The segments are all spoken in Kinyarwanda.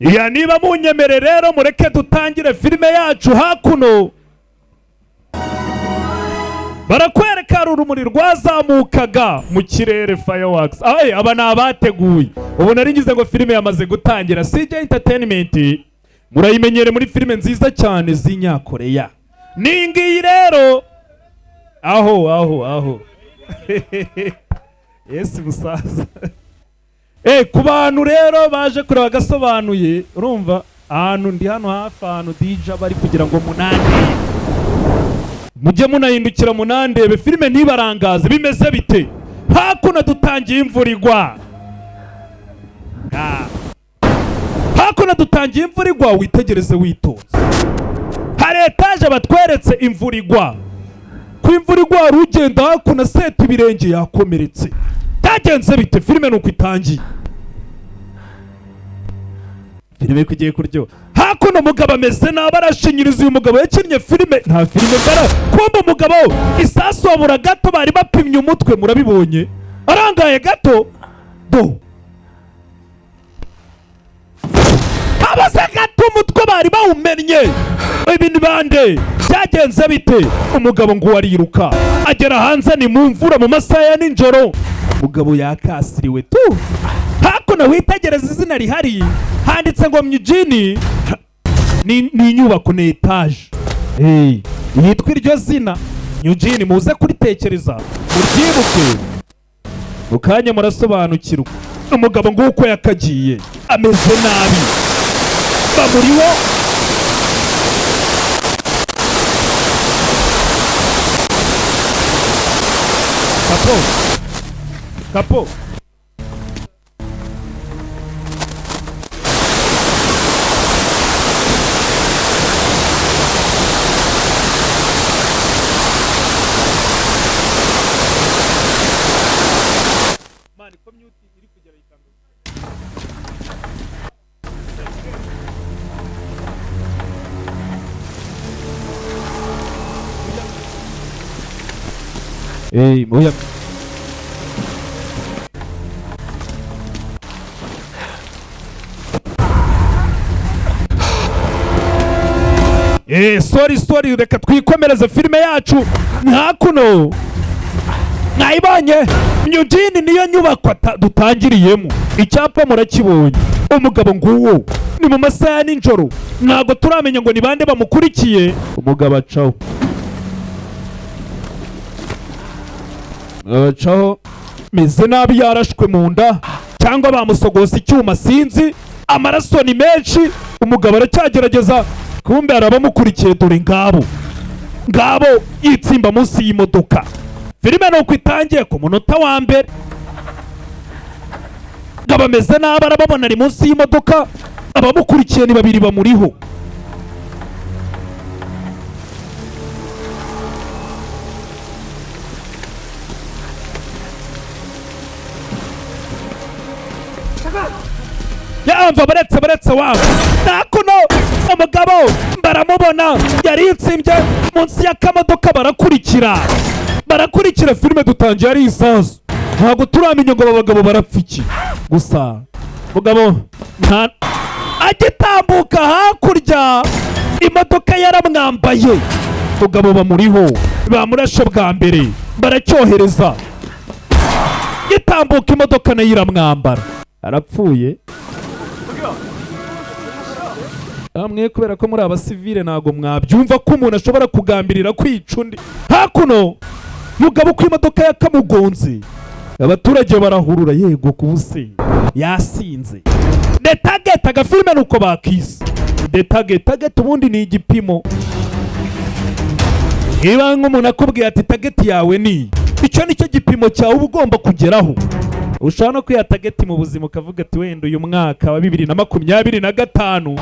Ya, niba munyemere rero, mureke dutangire filime yacu. Hakuno barakwereka hari urumuri rwazamukaga mu kirere, fireworks. Aye, aba ni abateguye. Ubu nari ngize ngo filime yamaze gutangira. CJ Entertainment murayimenyere muri filime nziza cyane z'Inyakoreya. Ni ngiyi rero, aho aho aho. Yes, musaza. Ku bantu rero baje kureba agasobanuye, urumva ahantu ndi hano hafi, ahantu DJ bari kugira ngo munandebe, mujye munahindukira munandebe, filime ntibarangaze. Bimeze bite? Hakuno dutangiye imvura igwa. Ah. Hakuno dutangiye imvura igwa, witegereze witonze. Hari etaje batweretse imvura igwa. Ku imvura igwa hari ugenda hakuno aseta ibirenge, yakomeretse. Byagenze bite? Filime ni uko itangiye. Filime ko igiye kuryoha. Hakuno umugabo ameze nabi, arashinyiriza. Uyu mugabo yakinnye filime, nta filime mbara. Kumva umugabo isasu wabura gato, bari bapimye umutwe, murabibonye, arangaye gato do, abaze gato umutwe bari bawumennye. Ibi ni bande? Byagenze bite? Umugabo ngo ariruka agera hanze, ni mu mvura mu masaha ya nijoro. Umugabo yakasiriwe tu. Hakuno witegereza izina rihari, handitse ngo Myujini. Ni inyubako, ni etaje, hey, yitwa iryo zina Myujini. Muze kuritekereza, muryibuke, mu kanya murasobanukirwa. Umugabo nguko yakagiye ameze nabi, bamuriho. Kapo kapo. Mani ko mute iri kugera ikanga. Hey, oya. Sorry, sorry, reka twikomereze filime yacu. Nkakuno mwayibonye, Myujini niyo nyubako dutangiriyemo. Icyapa murakibonye. Umugabo nguwo, ni mu masaha ya nijoro, ntabwo turamenya ngo ni bande bamukurikiye. Umugabo acaho, acaho meze nabi, yarashwe mu nda cyangwa bamusogose icyuma, sinzi. Amaraso ni menshi, umugabo aracyagerageza. Kumbe hari abamukurikiye, dore ngabo ngabo, yitsimba munsi y'imodoka. Filime ni uko itangiye ku munota wa mbere. Ngabo ameze nabi, arababona, ari munsi y'imodoka. Abamukurikiye ni babiri bamuriho. Yamva baretse baretse wanga nakuno. Umugabo baramubona, yari yitsimbye munsi y'akamodoka. Barakurikira, barakurikira. Filime dutangiye ari isasu, ntabwo turamenya ngo aba bagabo barapfa iki. Gusa mugabo nta agitambuka hakurya, imodoka yaramwambaye. Mugabo bamuriho, bamurashe bwa mbere, baracyohereza gitambuka, imodoka nayo iramwambara, arapfuye. Bamwe kubera ko muri abasivile ntabwo mwabyumva ko umuntu ashobora kugambirira kwica undi. Hakuno mugabo uko imodoka yakamugonze, abaturage barahurura. Yego, kubuse yasinze. The Target, agafilime nuko bakise The Target. Target ubundi ni igipimo. Niba nk'umuntu akubwiye ati target yawe ni iyi, icyo nicyo gipimo cyawe uba ugomba kugeraho. Ushobora no kwiha target mu buzima, ukavuga ati wenda uyu mwaka wa 2025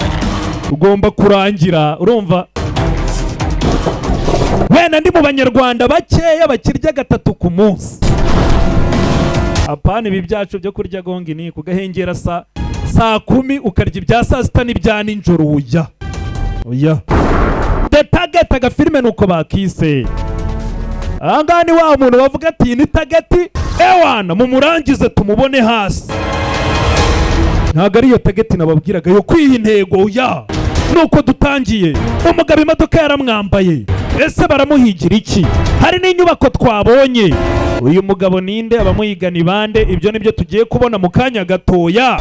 ugomba kurangira, urumva, wenda ndi mu Banyarwanda bakeya bakirya gatatu ku munsi. Apana ibi byacu byo kurya gongi ni kugahengera saa 10, ukarya ibya saa sita n'ibya nijoro. Oya, oya. The Target, agafilime nuko bakise. Ahangaha ni wa muntu bavuga ati ni target, ewana mumurangize tumubone hasi. Ntabwo ariyo target nababwiraga yo kwiha intego ya. Nuko dutangiye, umugabo imodoka yaramwambaye. Ese baramuhigira iki? Hari n'inyubako twabonye. Uyu mugabo ninde? Abamuhiga ni bande? Ibyo nibyo tugiye kubona mu kanya gatoya.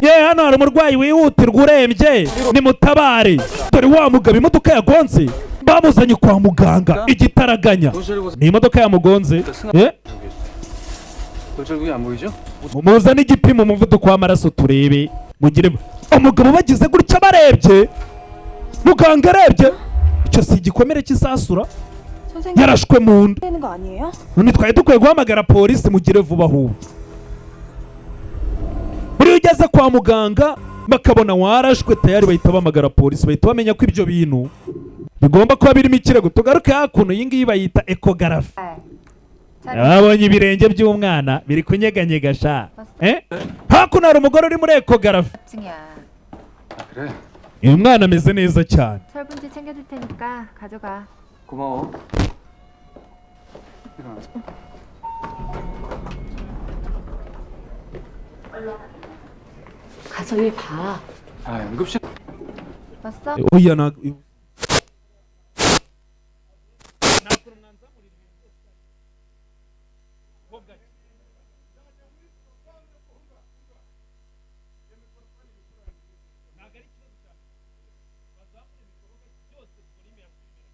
Ye, hano hari umurwayi wihutirwa urembye, nimutabare. Dore wa mugabo imodoka yagonze, bamuzanye kwa muganga igitaraganya. Ni imodoka yamugonze. Eh? 돌절구이 안 보이죠? Muzane igipima umuvuduko w'amaraso turebe. Mugire umugabo bagize gutya, barebye, muganga arebye, icyo si igikomere cy'isasura? 선생님 Yarashwe mu nda. 되는 거 아니에요? None twari dukwiye guhamagara polisi. Mugire vuba ahubwo. Buriya ugeze kwa muganga bakabona warashwe, tayari bahita bahamagara polisi, bahita bamenya ko ibyo bintu bigomba kuba birimo ikirego. Tugaruke hakuno, iyi ngiyi bayita échographie. Babonye ibirenge by'umwana biri kunyeganyega sha. Eh? Hakuno hari umugore uri muri échographie. 증이야. 그래. Uyu mwana ameze neza cyane. 철분제 챙겨줄 테니까 가져가. 고마워. 일어나자. 가서 일 봐. 아, 응급실 왔어? Oya, ntabwo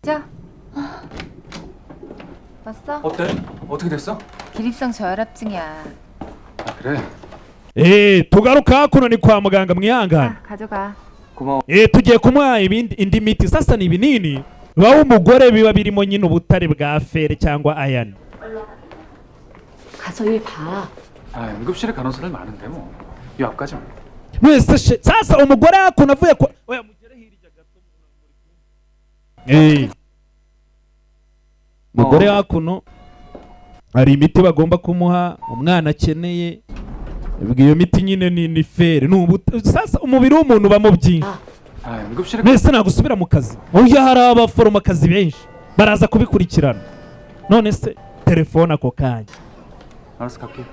자. 왔어? 어때? 어떻게 됐어? 기립성 저혈압증이야. 아, 그래. Tugaruka hakuno, ni kwa muganga, mwihangane. 자, 가져가. 고마워. Tugiye kumuha ibindi, indi miti. Sasa ni ibinini baho umugore, biba birimo nyine ubutare bwa fer cyangwa iron. 가서 일 봐. 아, 응급실에 간호사들 많은데 뭐. 이 앞까지. Mwese sasa umugore hakuno avuye kwa, oya, mugere hirya gato. Umugore hakuno hari imiti bagomba kumuha, umwana akeneye. Ubwo iyo miti nyine ni fer, ni sasa umubiri w'umuntu ubamo byinshi. 아, 응급실에 Mwese nagusubira mu kazi? Oya, hari abaforomokazi benshi baraza kubikurikirana. None se telefone ako kanya. 알아서 갈게.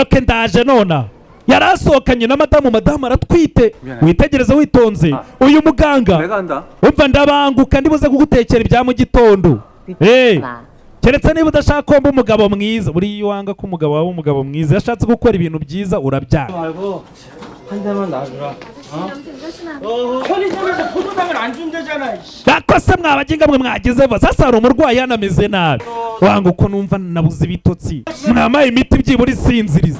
Ok, ndaje. Nona yari asohokanye na madamu, madamu aratwite. Witegereze witonze uyu muganga. 내가 한다. Umva, ndabanguka, ndibuze kugutekera ibya mu gitondo. Eh, 마. keretse niba udashaka ko mba umugabo mwiza. Buriya iyo wanga ko umugabo waba umugabo mwiza, iyo ashatse gukora ibintu byiza urabyanga. 말고 한 잔만 놔주라. 어? 편의점에서 포도당을 안 준대잖아. 이씨. Bakose mwabaginga mwe, mwagize vuba. Sasa hari umurwayi hano ameze nabi. Wanga uko numva nabuze ibitotsi, mwamaye imiti byibura isinziriza.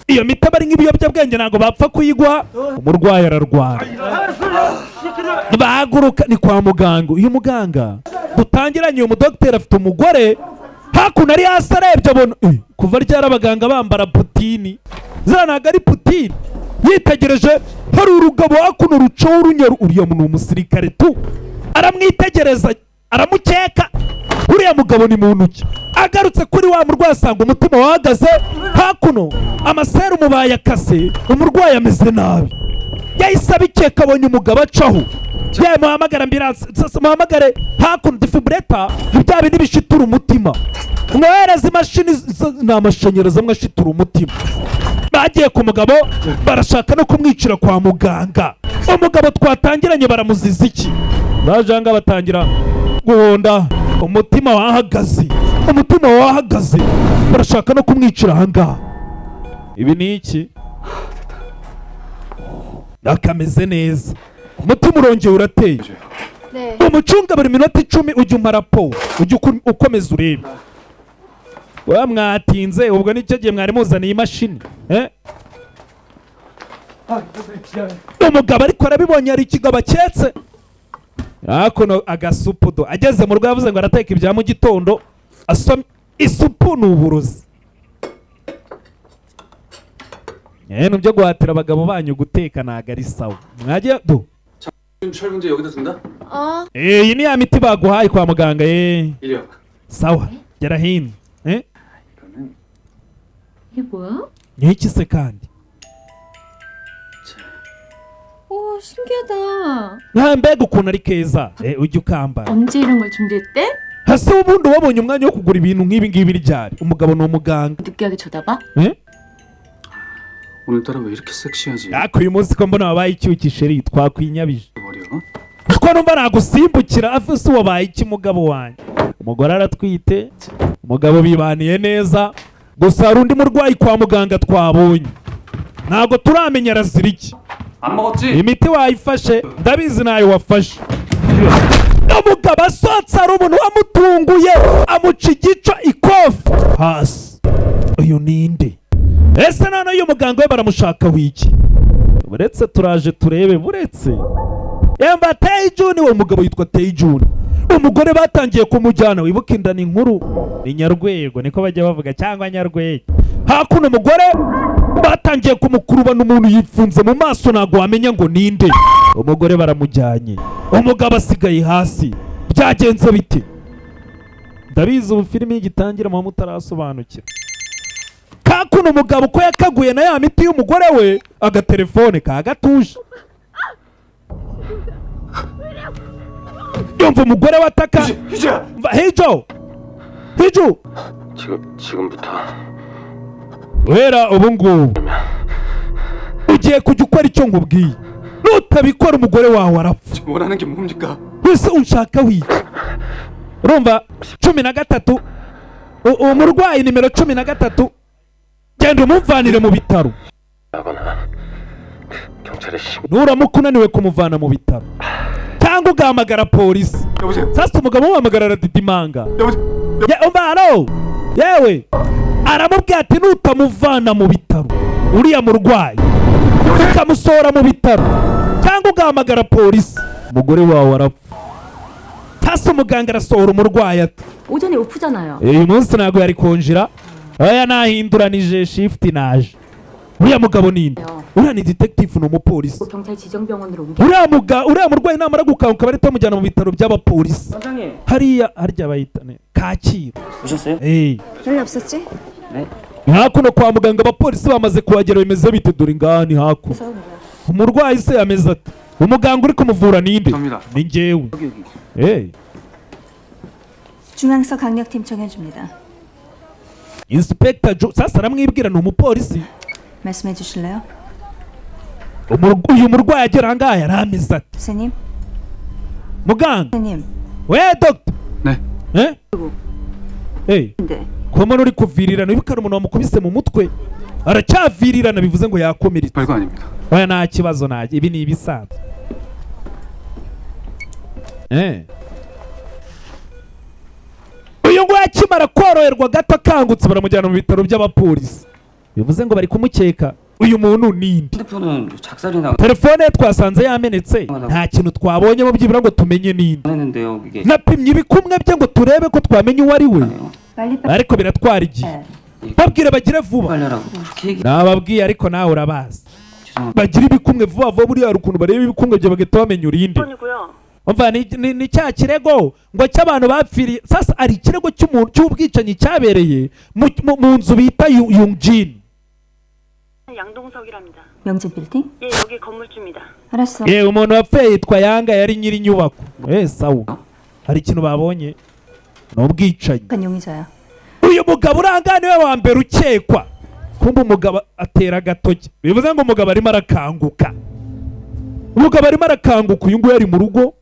Iyo miti aba ari nk'ibiyobyabwenge, ntabwo bapfa kuyigwa. Umurwayi ararwara, bahaguruka, ni kwa muganga. Uyu muganga dutangiranye, uyu mudogiteri afite umugore. Hakuno ari hasi arebye abona, kuva ryari abaganga bambara putini? Ziriya ntabwo ari putini. Yitegereje, hari urugabo hakuno rucaho urunyaru. Uriya ni umusirikare tu. Aramwitegereza, aramukeka. Uriya mugabo ni muntu ki? Agarutse kuri wa murwayi asanga umutima wahagaze. Hakuno amaserumu bayakase, umurwayi ameze nabi. Yahise abikeka abonye umugabo acaho. Yewe, muhamagare ambulance, sasa muhamagare hakuno defibrillator, bya bindi bishitura umutima. Mwohereze imashini ni amashanyarazi amwe ashitura umutima. Bagiye ku mugabo, barashaka no kumwicira kwa muganga. Umugabo twatangiranye baramuziza iki? Baje aha ngaha batangira guhonda, umutima wahagaze, umutima wahagaze, barashaka no kumwicira aha ngaha. Ibi ni iki? Akameze neza, umutima urongeye urateye. 네. Umucunga buri minota 10, ujya umpa raporo, ujya ukomeza urebe. Wa mwatinze, ubwo nicyo gihe mwari muzaniye imashini, eh? Umugabo ariko arabibonye, hari ikigabo aketse hakuno agasupu do. Ageze mu rugo yavuze ngo arateka ibya mu gitondo, asoma isupu ni uburozi. Ibintu byo guhatira abagabo banyu guteka ntabwo ari sawa, mwajya do. 지금 철분제 여기다 둔다? 어. Iyi ni ya miti baguhaye kwa muganga eh. 이리 와봐. Sawa, gera hino, eh. 이거는 이게 뭐야? Ni iki se kandi? 오, 신기하다. Nta mbega ukuntu ari keza. Ujye ukambara. 언제 이런 걸 준비했대? Hasi ubundi wabonye umwanya wo kugura ibintu nk'ibi ngibi ryari? Umugabo ni umuganga. 느끼하게 쳐다봐? Eh? 오늘따라 왜 이렇게 섹시하지? Ariko uyu munsi ko mbona wabaye icyuki, chérie, twakwinyabije. 버려. Ko numva nagusimbukira afise, wabaye iki, mugabo wanjye? Umugore aratwite, umugabo bibaniye neza, gusa hari undi murwayi kwa muganga twabonye, ntabwo turamenya arazira iki. 안 먹었지? Imiti wayifashe? Ndabizi nayo wafashe. Umugabo asohotse, hari umuntu wamutunguye amuca igico ikofi hasi. Uyu ninde ese? None uyu muganga we baramushaka wiki? Buretse turaje turebe, buretse. Yamba Tejuni, uwo mugabo yitwa Tejuni. Umugore batangiye kumujyana, wibuke inda ni inkuru, ni Nyarwego niko bajya bavuga, cyangwa Nyarwego. Hakuno umugore batangiye kumukurubana, umuntu yifunze mu maso, ntabwo wamenya ngo ninde. Umugore baramujyanye, umugabo asigaye hasi. Byagenze bite? Ndabizi ubu filimi igitangira muba mutarasobanukira. Kakuno umugabo uko yakaguye na ya miti y'umugore we, agatelefone kagatuje, yumva umugore we ataka. 희재야! Mva, Hijo, Hijo! 지금 지금부터 Guhera ubu ngubu ugiye kujya ukora icyo nkubwiye, nutabikora umugore wawe arapfa. 지금 원하는 게 뭡니까? Wese unshaka wiki? Urumva 13, umurwayi nimero 13, genda umumvanire mu bitaro. 하거나 경찰에 신 Nuramuka unaniwe kumuvana mu bitaro cyangwa ugahamagara polisi. 여보세요? Sasa umugabo umuhamagara aradidimanga. 여보세요? Ye, umva, halo, yewe. Aramubwira ati nutamuvana mu bitaro uriya murwayi, ukamusohora mu bitaro cyangwa ugahamagara polisi, umugore wawe arapfa. Sasa umuganga arasohora umurwayi ati 오전에 오프잖아요. Uyu munsi ntabwo yari konjira. Oya, nahinduranije shift, naje. Uriya mugabo ninde? Uriya ni detective, ni umupolisi. 경찰 지정병원으로 옮겨. Uriya murwayi namara gukanguka barahita bamujyana mu bitaro by'abapolisi. 선생님. Hariya harya bayita Kacyiru. 오셨어요? Eh. 별일 없었지? Hakuno kwa muganga abapolisi bamaze kuhagera. Bimeze bite? Dore ingani hakuno. Umurwayi se ameze ate? Umuganga uri kumuvura ninde? 접니다. Ni njyewe. 여기 여기. Eh. 중앙서 강력팀 정해줍니다. Inspector Jo sasa aramwibwira, ni umupolisi. 말씀해 주실래요? Uyu murwayi agera ahangaha yari ameze ate? 선생님, Muganga. 선생님. We, doctor. 네. Eh. Eh. 네. Ko uri kuvirirana? Wibuka hari umuntu wamukubise mu mutwe, aracyavirirana, bivuze ngo yakomeretse. 별거 아닙니다. Oya, nta kibazo, nta, ibi ni ibisanzwe. Eh. Uyu nguyu akimara koroherwa gato, akangutse, baramujyana mu bitaro by'abapolisi, bivuze ngo bari kumukeka. Uyu muntu ninde? 핸드폰은 작살이 나 Telefone ye twasanze yamenetse, nta kintu twabonyemo byibura ngo tumenye ninde. 했는데요. 그게 Napimye ibikumwe bye ngo turebe ko twamenya uwo ari we, 빨리 빨리. ariko biratwara igihe. Babwire bagire vuba. 빨려라고 그렇게 얘기. Nababwiye, ariko nawe urabazi. 죄송합니다. Bagira ibikumwe vuba vuba. Buriya hari ukuntu bareba ibikumwe bye bagahita bamenya urinde. Umva, ni cya kirego ngo cy'abantu bapfiriye. Sasa hari ikirego cy'umuntu cy'ubwicanyi cyabereye mu nzu bita Yungjin. 양동석이랍니다. 명진 빌딩? 예, 여기 건물주입니다. 알았어. Yewe, umuntu wapfuye yitwa Yanga, yari nyiri inyubako. Sawa, hari ikintu babonye, ni ubwicanyi. 간 용의자야. Uyu mugabo urangana niwe wa mbere ukekwa. Kumbe umugabo atera agatoki, bivuze ngo umugabo arimo arakanguka, umugabo arimo arakanguka. Uyu nguyu ari mu rugo,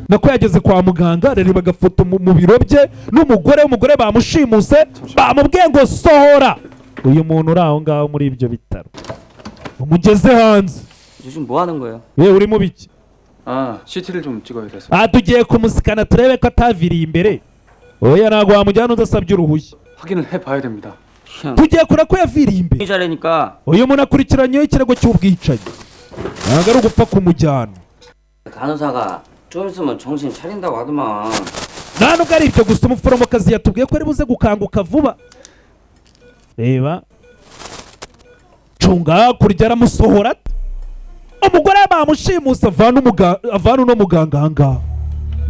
nako yageze kwa muganga, arareba agafoto mu biro bye n'umugore. Umugore bamushimuse, bamubwiye ngo sohora uyu muntu uri aho ngaho muri ibyo bitaro, umugeze hanze. 요즘 뭐 하는 거예요? Yewe, uri mu biki? 아, CT를 좀 찍어야 돼서. Aha tugiye kumusikana turebe ko ataviriye imbere. Oya, ntabwo wamujyana udasabye uruhushya. 확인을 해봐야 됩니다. 그냥 Tugiye kureba ko yaviriye imbere. 자라니까 Uyu muntu akurikiranyweho ikirego cy'ubwicanyi, ntabwo ari ugupfa kumujyana. 간호사가 좀 있으면 정신 차린다고 하더만. Nta nubwo ari ibyo gusa, umuforomokazi yatubwiye ko ari buze gukanguka vuba. Reba, cunga hakurya, aramusohora ate? Umugore bamushimuse, avana uno muganga ahangaha,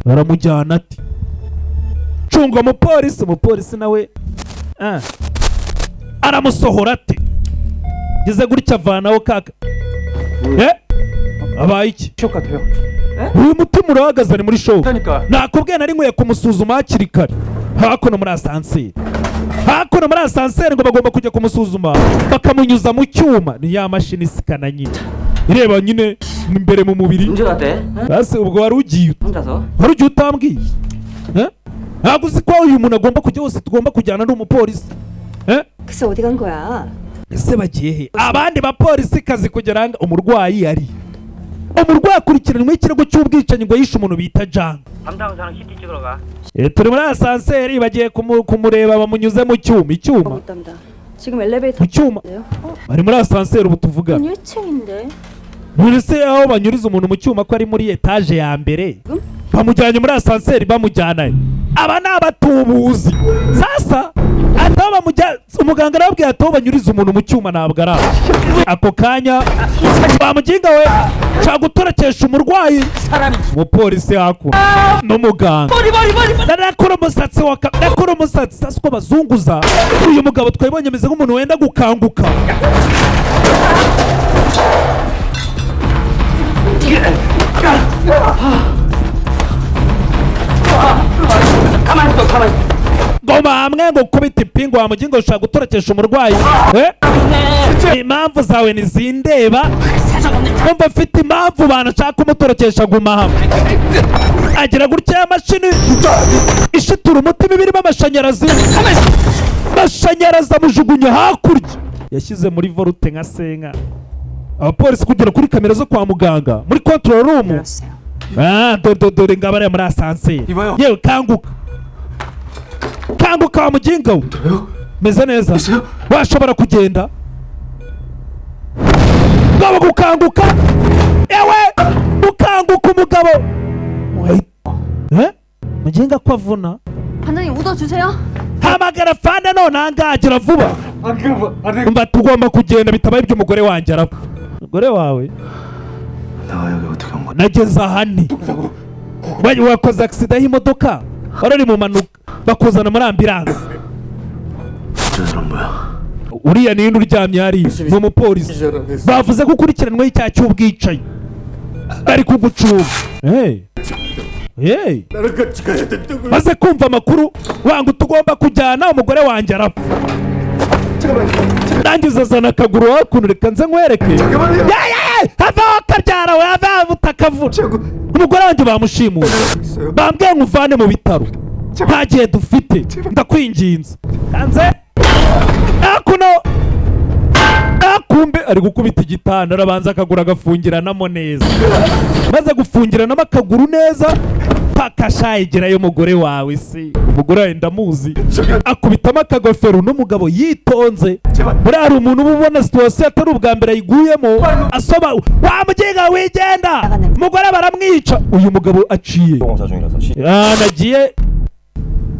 baramujyana ati cunga umupolisi. Umupolisi nawe aramusohora ati ngeze gutya, avanaho kaka. Eh, abaye iki? 쇼 같아요. Uyu mutima urahagaze, ari muri shock. 그러니까 Nakubwiye, nari nkwiye kumusuzuma hakiri kare. Hakuno muri ascenseur, hakuno muri ascenseur, ngo bagomba kujya kumusuzuma bakamunyuza mu cyuma. Ni ya mashini isikana nyine, ireba nyine imbere mu mubiri. 언제 갔대? Basi ubwo wari ugiye ute? 혼자서? Wari ugiye utambwiye? Eh? Ntabwo uzi ko uyu muntu agomba kujya hose tugomba kujyana n'umupolisi? Eh? 글쎄 어디 간 거야? Ese bagiye he abandi bapolisi kazi kugera ngo umurwayi ari umurwayi akurikiranyweho ikirego cy'ubwicanyi ngo yishe umuntu bita Janga. 담당 의사는 CT 찍으러 가. Eh, turi muri ascenseur, bagiye kumureba bamunyuze mu cyuma, icyuma. 있답니다. 지금 엘리베이터 Mu cyuma bari muri ascenseur ubu tuvugana. 1층인데. None se aho banyuriza umuntu mu cyuma ko ari muri étage ya mbere, bamujyanye muri ascenseur, bamujyana? Aba ni abatubuzi. Sasa ataho bamujya, umuganga arababwira ati aho banyuriza umuntu mu cyuma ntabwo ari aho. Ako kanya bamuginga we nshaka gutorekesha umurwayi. Umupolisi hakuno n'umuganga, narakora umusatsi waka, nakora umusatsi. Sasa uko bazunguza uyu mugabo twabonye ameze nk'umuntu wenda gukanguka. 가만히 있어, 가만히 있어. Ngo bamwe ngo kubita ipingu wa mugingo ushobora gutorekesha umurwayi. Eh? Impamvu zawe ntizindeba. Kumva mfite impamvu banashaka kumutorokesha. Guma hamwe. Agira gutya ya mashini ishitura umutima ibirimo amashanyarazi, amashanyarazi amujugunya hakurya, yashyize muri volte nka senka. Abapolisi kugera kuri kamera zo kwa muganga muri control room. 들었어요. Ah, dore dore dore ngaba ariya muri ascenseur. Ibayo. Yewe, kanguka, kanguka wa muginga we, meze neza, washobora kugenda. Ngabo gukanguka, ewe gukanguka umugabo. Eh, muginga ko avuna. 반장님 우도 주세요. Hamagara fande none ahangaha vuba. Umva, tugomba kugenda, bitabaye ibyo umugore wanjye arapfa. Umugore wawe? 내가 여기 어떻게 온 거야? Nageze ahani. Wakoze accident y'imodoka, wari uri mu mpanuka, bakuzana muri ambulance. 저 사람 뭐야? Uriya ninde uryamye hariya? Ni umupolisi, bavuze ko ukurikiranweho icyaha cy'ubwicanyi, bari kugucunga. Hey. Hey. Maze kumva amakuru wanga tugomba kujyana, umugore wanjye arapfa. Nangiza azana akaguru hakuno, reka nze nkwereke. Ya, ya, ya! Havaho kabyara we, havaho utakavuna. Umugore wanjye bamushimuye, bambwiye ngo uvane mu bitaro, nta gihe dufite, ndakwinginze. Kanze hakuno, akumbe ari gukubita igitanda, arabanza akaguru agafungiranamo neza. Maze gufungiranamo akaguru neza paka shayigerayo. Umugore wawe se? Umugore wawe ndamuzi. Akubitamo akagofero n'umugabo yitonze. Buriya hari umuntu uba ubona situation atari ubwa mbere ayiguyemo, asoba wa muginga wigenda, umugore baramwica. Uyu mugabo aciye 공사 중이라서 시 Ah, nagiye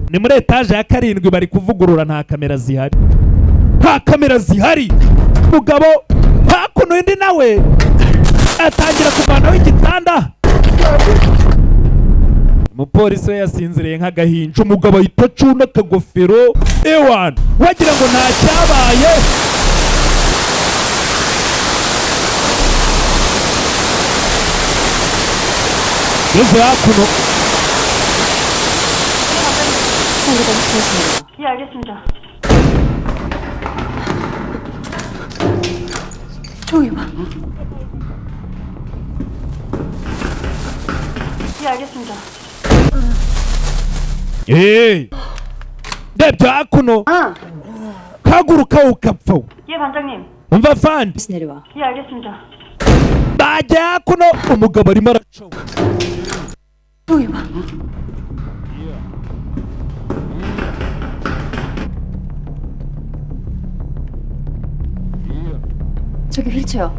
ni muri étage ya karindwi, bari kuvugurura, nta kamera zihari, nta kamera zihari. Mugabo hakuno, undi nawe atangira kuvanaho igitanda. Umupolisi we yasinziriye nk'agahinja. Umugabo ahita acuna akagofero, ewana wagira ngo nta cyabaye. Ngeze hakuno. 예, 알겠습니다. 저기 봐. 예, 알겠습니다. Hey. Ndebye hakuno, kaguruka ukapfa. 예, 반장님. Umva fandi. 내려와. 예, 알겠습니다. Bajya hakuno, umugabo arimo aracaho. 저기 봐. 저기 휠체어.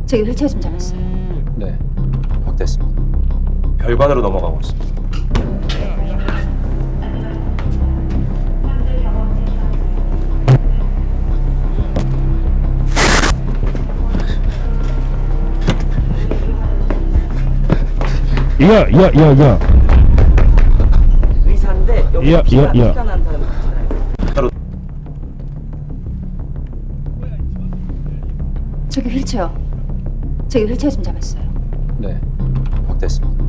저기 휠체어 좀 잡았어요. 네, 확대했습니다. 별관으로 넘어가고 있습니다. Ya ya ya ya. 의사인데 여기 야, 야, 피가, 야. 피가 난 사람이 있잖아요. 저기 휠체어. 저기 휠체어 좀 잡았어요. 네, 확대했습니다.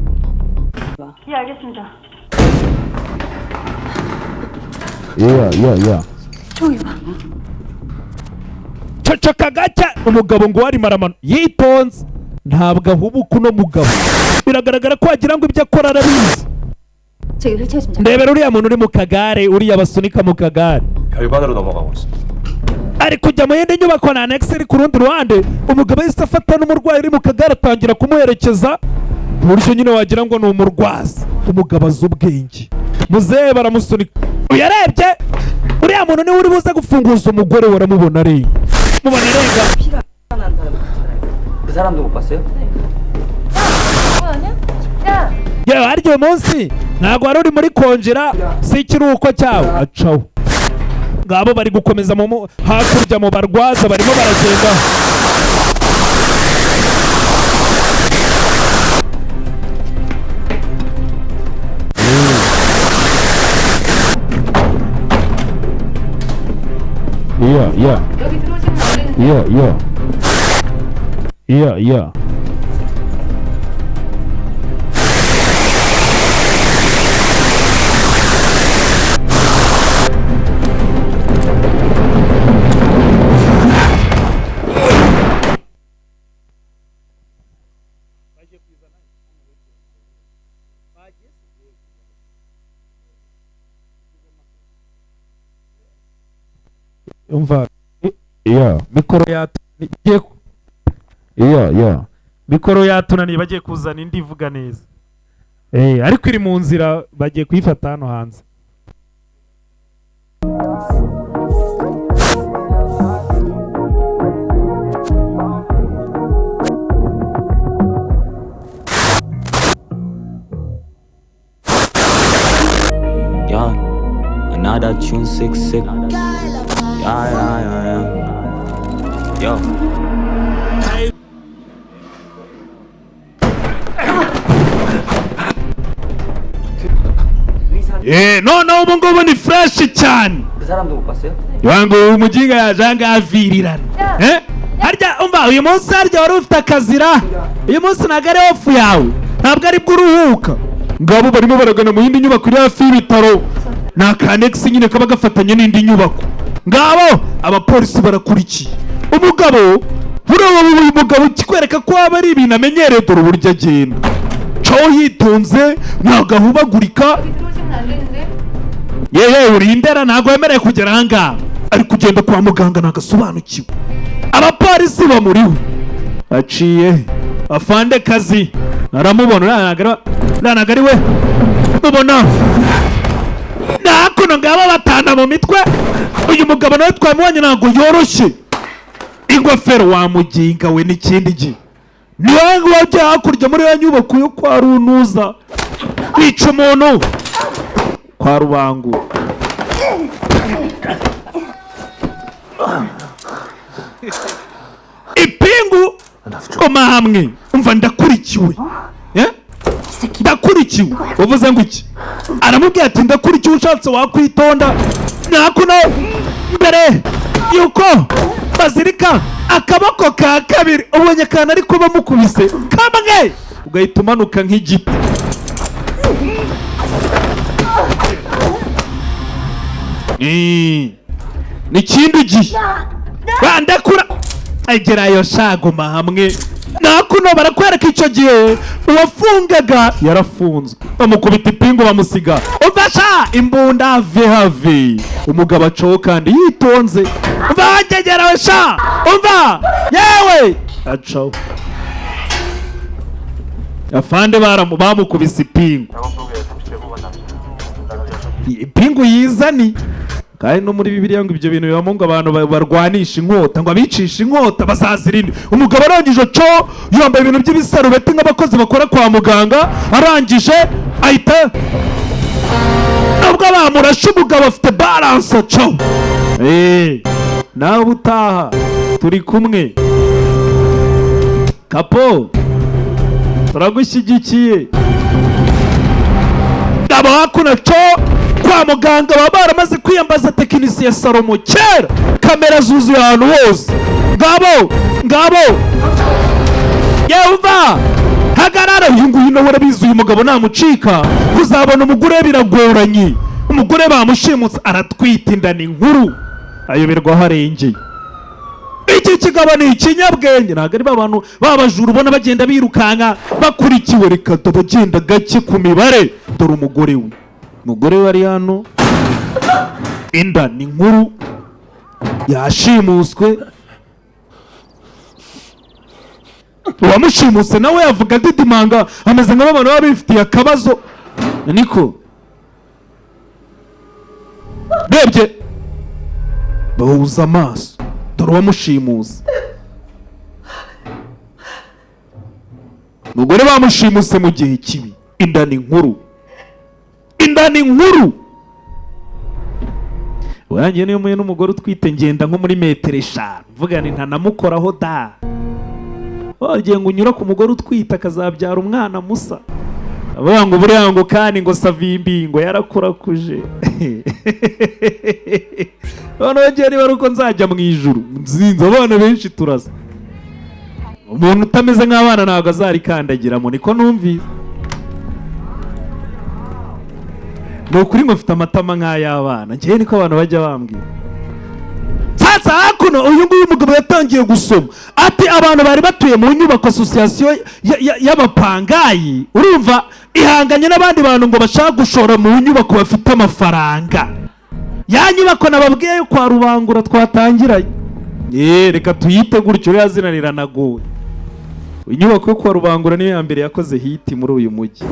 예, 알겠습니다. Yeah. 조용히 봐. Ceceka gake. Umugabo ngo warimo aramano yitonze, ntabwo ahubuka. Uno mugabo biragaragara ko wagira ngo ibyo akora arabizi. 저기 휠체어 좀 잡아. Ndebera uriya muntu uri mu kagare, uriya basunika mu kagare. 별관으로 넘어가고 있습니다. Ari kujya mu yindi nyubako na annex iri ku rundi ruhande. Umugabo yahise afata n'umurwayi uri mu kagare, atangira kumuherekeza ku buryo nyine wagira ngo ni umurwaza. Umugabo azi ubwenge. Muzehe baramusunika. Uyarebye uriya muntu niwe uri buze gufunguza umugore we. Aramubona arenga, mubona arenga. 피가 난 사람 있잖아요. 그 사람도 못 봤어요? Yewe, harya uyu munsi ntabwo wari uri muri konjera? Si ikiruhuko cyawe? Acaho. Ngabo bari gukomeza hakurya mu barwaza, barimo baragenda. Yeah. 여기 들어오시면 안 되는데. Yeah. Umva, yeah, mikoro yatunaniye. Yeah, mikoro yatunaniye, bagiye kuzana indi ivuga neza. Ariko iri mu nzira, bagiye kuyifata hano hanze. Yeah, another tune 6 6. Yeah. Yo. Noneho ubu ngubu ni fresh cyane. 그 사람도 못 봤어요? Wangu uyu muginga yaje ahangaha avirirana. Harya umva, uyu munsi harya wari ufite akazira? Uyu munsi ntabwo ari off yawe, ntabwo ari bwo uruhuka. Ngabo barimo baragana mu yindi nyubako iri hafi y'ibitaro, ni aka annex nyine kaba gafatanye n'indi nyubako. Ngabo abapolisi barakurikiye umugabo. Buriya uyu mugabo kikwereka ko aba ari ibintu amenyereye. Dore uburyo agenda caho yitonze, ntabwo ahubagurika. 여기 들어오시면 안 되는데. Yewe, urindera, ntabwo wemerewe kugera ahangaha. Ari kugenda kwa muganga, ntabwo asobanukiwe. Abapolisi bamuriho. Aciye afande kazi aramubona. Uriya ntabwo ari we mubona nakuno. Ngaba batana mu mitwe. Uyu mugabo nawe twamubonye, ntabwo yoroshye. Ingofero wamuginga we n'ikindi gihe ni wowe wajya hakurya muri ya nyubako yo kwa runuza kwica umuntu kwa rubangu. Ipingu koma hamwe. Umva, ndakurikiwe. Ndakurikiwe. Uvuze ngo iki? Aramubwira ati ndakurikiwe, ushatse wakwitonda. Nakuno mbere yuko bazirika akaboko ka kabiri, ubonye akantu ariko bamukubise kamwe ugahita umanuka nk'igiti. N'ikindi gihe bandakura agerayo shaguma hamwe. Nakuno barakwereka icyo gihe uwafungaga yarafunzwe, bamukubita ipingu, bamusiga. Umva sha, imbunda have have. Umugabo acaho kandi yitonze. Umva wangegerawe sha, umva yewe, acaho. Afande bamukubise ipingu, ipingu yizani. Kandi no muri Bibiliya ngo ibyo bintu bibamo, ngo abantu barwanisha inkota, ngo abicisha inkota bazazirinde. Umugabo arangije co yambaye ibintu by'ibisarubeti nk'abakozi bakora kwa muganga. Arangije ahita, nubwo bamurashe, umugabo afite balance co. Nawe ubutaha turi kumwe kapo, turagushyigikiye. Aba hakuno co kwa muganga baba baramaze kwiyambaza tekinisiye Salomo kera, kamera zuzuye ahantu hose. Ngabo, ngabo yehova, hagarara. Uyu nguyu nawe arabizi, uyu mugabo namucika kuzabona umugore biragoranye. Umugore bamushimutse, aratwita, inda ni nkuru, ayoberwa aho arengeye. Iki kigabo ni ikinyabwenge, ntabwo ari ba bantu babajura ubona bagenda birukanka bakurikiwe. Reka bagenda gake ku mibare. Dore umugore we, umugore we ari hano, inda ni nkuru, yashimuswe. Uwamushimuse nawe yavuga didimanga, ameze nk'abantu baba bifitiye akabazo. Niko rebye bahuza amaso, dore uwamushimuse. Umugore bamushimuse mu gihe kibi, inda ni nkuru, inda ni nkuru. Wanjye niyo muye n'umugore utwite, ngenda nko muri metero 5, mvuga ni ntanamukoraho da. Wagiye ngo unyura ku mugore utwite akazabyara umwana musa, avuga ngo buriya ngo kandi ngo Savimbi ngo yarakurakuje. Noneho ngewe niba ari uko nzajya mu ijuru nzinze abana benshi turasa, umuntu utameze nk'abana ntabwo azarikandagiramo. Niko numvise. Ni ukuri ngo mfite amatama nk'ay'abana, ngewe niko abantu bajya bambwira. Sasa hakuno uyu nguyu mugabo yatangiye gusoma, ati abantu bari batuye mu nyubako, association y'abapangayi, urumva, ihanganye n'abandi bantu ngo bashaka gushora mu nyubako bafite amafaranga. Ya nyubako nababwiye yo kwa Rubangura twatangiranye, reka tuyite gutyo, uriya zina riranagoye. Inyubako yo kwa Rubangura niyo ya mbere yakoze hit muri uyu mujyi.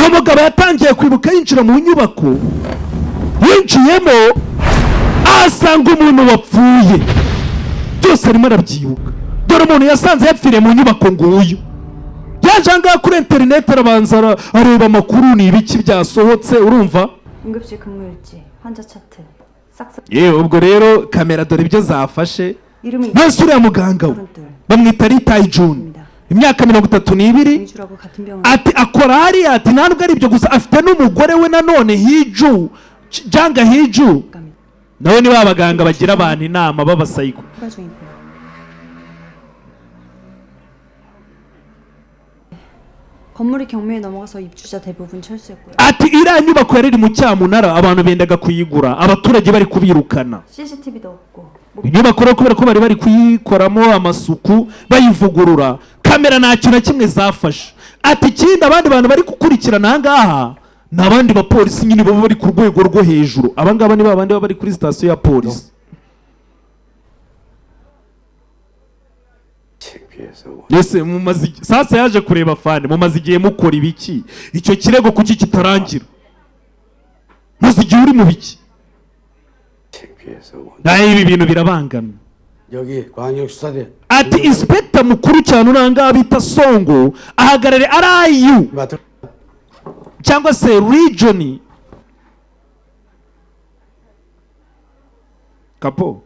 Umugabo yatangiye kwibuka, yinjira mu nyubako, yinjiyemo ahasanga umuntu wapfuye. Byose arimo arabyibuka. Dore umuntu yasanze yapfiriye mu nyubako nguyu. Yaje aha ngaha kuri interineti, arabanza areba amakuru, ni ibiki byasohotse, urumva. 응급실 근무일지, 환자 차트, 싹 Yewe, ubwo rero kamera dore ibyo zafashe. 이름이 Mbese uriya muganga we bamwita Ritayi Juni, imyaka 32. 이주라고 같은 병원 Ati akora hariya. Ati nta nubwo ari ibyo gusa, afite n'umugore we nanone Hiju Janga Hiju, nawe ni ba baganga bagira abantu inama b'abasayiko. 휴가 중이고요. 건물이 경매에 넘어가서 입주자 대부분 철수했고요. Ati iriya nyubako yari iri mu cyamunara, abantu bendaga kuyigura, abaturage bari kubirukana. CCTV도 없고 뭐 Inyubako rero, kubera ko bari bari kuyikoramo amasuku bayivugurura, kamera nta kintu na kimwe zafashe. Ati ikindi, abandi bantu bari gukurikirana aha ngaha ni abandi bapolisi nyine baba bari ku rwego rwo hejuru. Aba ngaba ni babandi baba bari kuri sitasiyo ya polisi. Ese mumaze sasa yaje kureba fani, mumaze igihe mukora ibiki? Icyo kirego kuki kitarangira? Maze igihe uri mu biki? Naho ibi bintu birabangamye. 여기 광역수사대 Ati inspector mukuru cyane uranga bita Songo ahagarariye RIU 맡을 cyangwa se region kapo,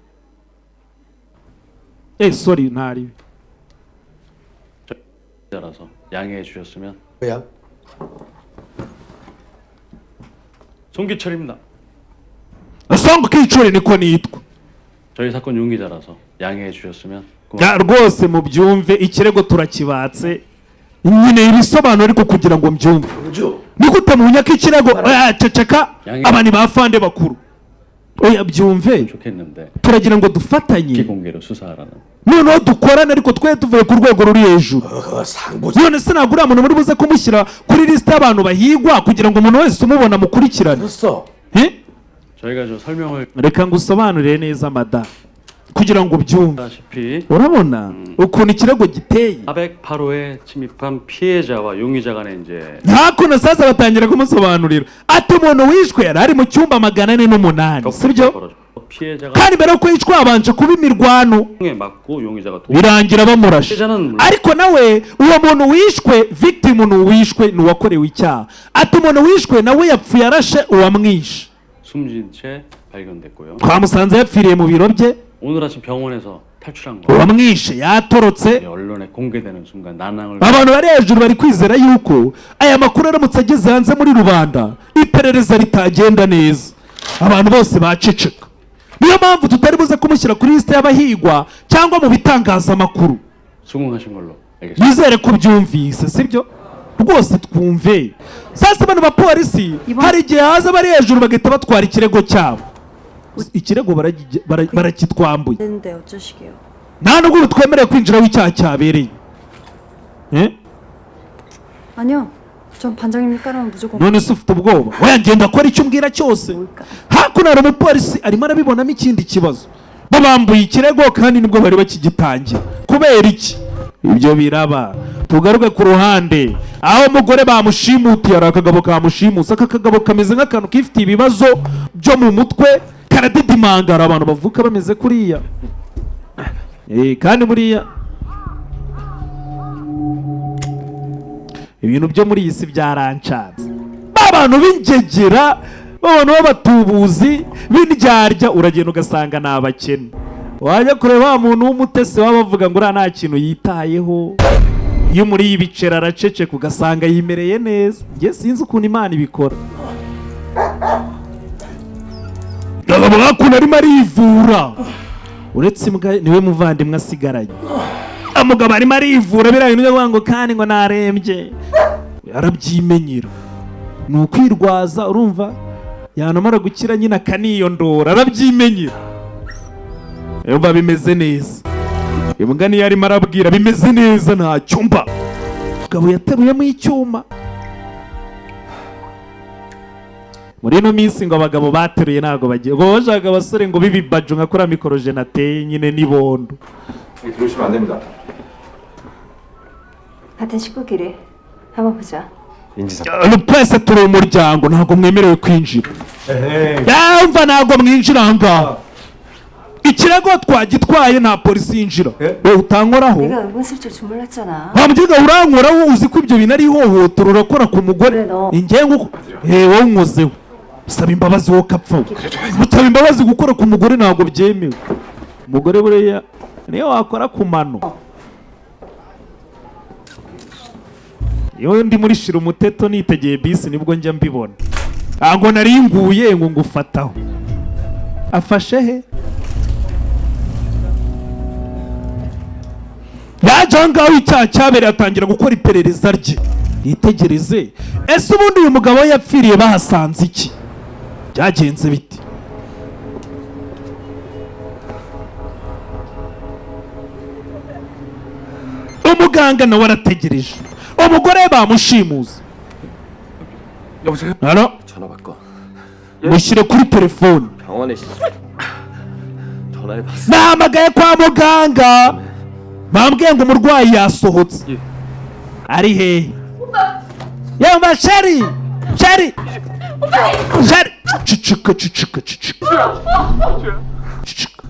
sorry, ntari 자라서 양해해 주셨으면. 거야. 송기철입니다. Songo Kicuri niko nitwa. 저희 사건 용의자라서 양해해 주셨으면. Ya, rwose mubyumve, ikirego turakibatse nyine ibisobanuro, ariko kugira ngo mbyumve ni gute munyaka ikirego? Oya, ceceka, aba ni ba fande bakuru. Oya, byumve. 좋겠는데 Turagira ngo dufatanye 비공개로 수사하라는. noneho dukorane, ariko twe tuvuye ku rwego ruri hejuru. 어, 상부 None se ntabwo uriya muntu muri buze kumushyira kuri lisite y'abantu bahigwa kugira ngo umuntu wese umubona mukurikirane? 써. Eh? 저희가 저 설명을 Reka ngusobanurire neza mada, kugira ngo ubyumve. 다시피 Urabona ukuntu ikirego giteye. 408호에 침입한 피해자와 용의자 간의 이제 Hakuno sasa batangira kumusobanurira, ati umuntu wishwe yari ari mu cyumba 408, sibyo? 벌어졌고 피해자가 Kandi mbere yuko yicwa habanje kuba imirwano, 총에 맞고 용의자가 도 birangira bamurashe. 피해자는 물론 Ariko nawe uwo muntu wishwe, victim ni uwishwe, ni uwakorewe icyaha. Ati umuntu wishwe nawe yapfuye arashe uwamwishe. 숨진 채 발견됐고요. Twamusanze yapfiriye mu biro bye. 오늘 아침 병원에서 탈출한 거 Uwamwishe yatorotse. 이 언론에 공개되는 순간 난항을 Abantu bari hejuru bari kwizera yuko aya makuru aramutse ageze hanze muri rubanda, iperereza ritagenda neza, abantu bose baceceka. Niyo mpamvu tutari buze kumushyira kuri lisite y'abahigwa cyangwa mu bitangazamakuru. 수긍하신 걸로 알겠습니다. Nizere ko ubyumvise, sibyo? Rwose twumve. Sasa bano bapolisi, hari igihe haza bari hejuru bagahita batwara ikirego cyabo. Ikirego barakitwambuye. 되는데 어쩌시게요? Nta nubwo twemerewe kwinjira aho icyaha cyabereye. Eh? 아니요. 전 반장님 따르면 무조건 None se ufite ubwoba? Oya, ngenda akora icyo umbwira cyose. Hakuno hari umupolisi arimo arabibonamo ikindi kibazo. Babambuye ikirego kandi nibwo bari bakigitangira. Kubera iki ibyo biraba? Tugaruke ku ruhande aho umugore bamushimutiye. Hari akagabo kamushimuse. Aka kagabo kameze nk'akantu kifitiye ibibazo byo mu mutwe, karadidimanga. Hari abantu bavuka bameze kuriya. Kandi buriya ibintu byo muri iyi si byarancanze. Ba bantu b'ingegera, ba bantu b'abatubuzi b'indyarya, uragenda ugasanga ni abakene. Wajya kureba wa muntu w'umutesi, waba bavuga ngo uriya nta kintu yitayeho, iyo muri ibiceri araceceka, ugasanga yimereye neza. Njye sinzi ukuntu Imana ibikora. Agabo hakuno arimo arivura, uretse imbwa niwe muvandimwe asigaranye. Umugabo arimo arivura biriya bintu byo kuvuga ngo kandi ngo narembye, arabyimenyera, ni ukwirwaza. Urumva yanamara gukira nyine akaniyondora, arabyimenyera, yumva bimeze neza. Imbwa niyo arimo arabwira bimeze neza, nta cyumba. Umugabo yateruyemo icyuma. Muri ino minsi ngo abagabo bateruye ntabwo bagiye ngo bashaka abasore ngo b'ibibaju nka kuriya mikorojene ateye nyine n'ibondo. 여기 들어오시면 안 됩니다. 같은 식구끼리 한번 보자. 인지상. Twese turi umuryango, ntabwo mwemerewe kwinjira. Yumva, ntabwo mwinjira aha ngaha. Ikirego twagitwaye, nta polisi yinjira. Wowe utankoraho. 내가 은근슬쩍 주물렀잖아. Wa mugega, urankoraho. Uzi ko ibyo bintu ari ihohotera urakora ku mugore? Ingengo uko wowe unkozeho, saba imbabazi wowe kapfa. Gusaba imbabazi, gukora ku mugore ntabwo byemewe. Umugore buriya niyo wakora ku mano. Iyo ndi muri shira umuteto nitegeye bisi, nibwo njya mbibona. Ntabwo nari nguye ngo ngufataho. Afashe he? Yaje aho ngaho icyaha cyabereye, atangira gukora iperereza rye. Yitegereze, ese ubundi uyu mugabo we yapfiriye bahasanze iki? Byagenze bite? Umuganga nawe arategereje. Umugore bamushimuza. 여보세요? Halo? 전화 바꿔. Mushyire kuri telefone. 병원에 씨. 전화해봤어. Nahamagaye kwa muganga, bambwiye ngo umurwayi yasohotse. Ari hehe? Yamba chérie, chérie, chérie! Cicika, cicika, cicika, cicika.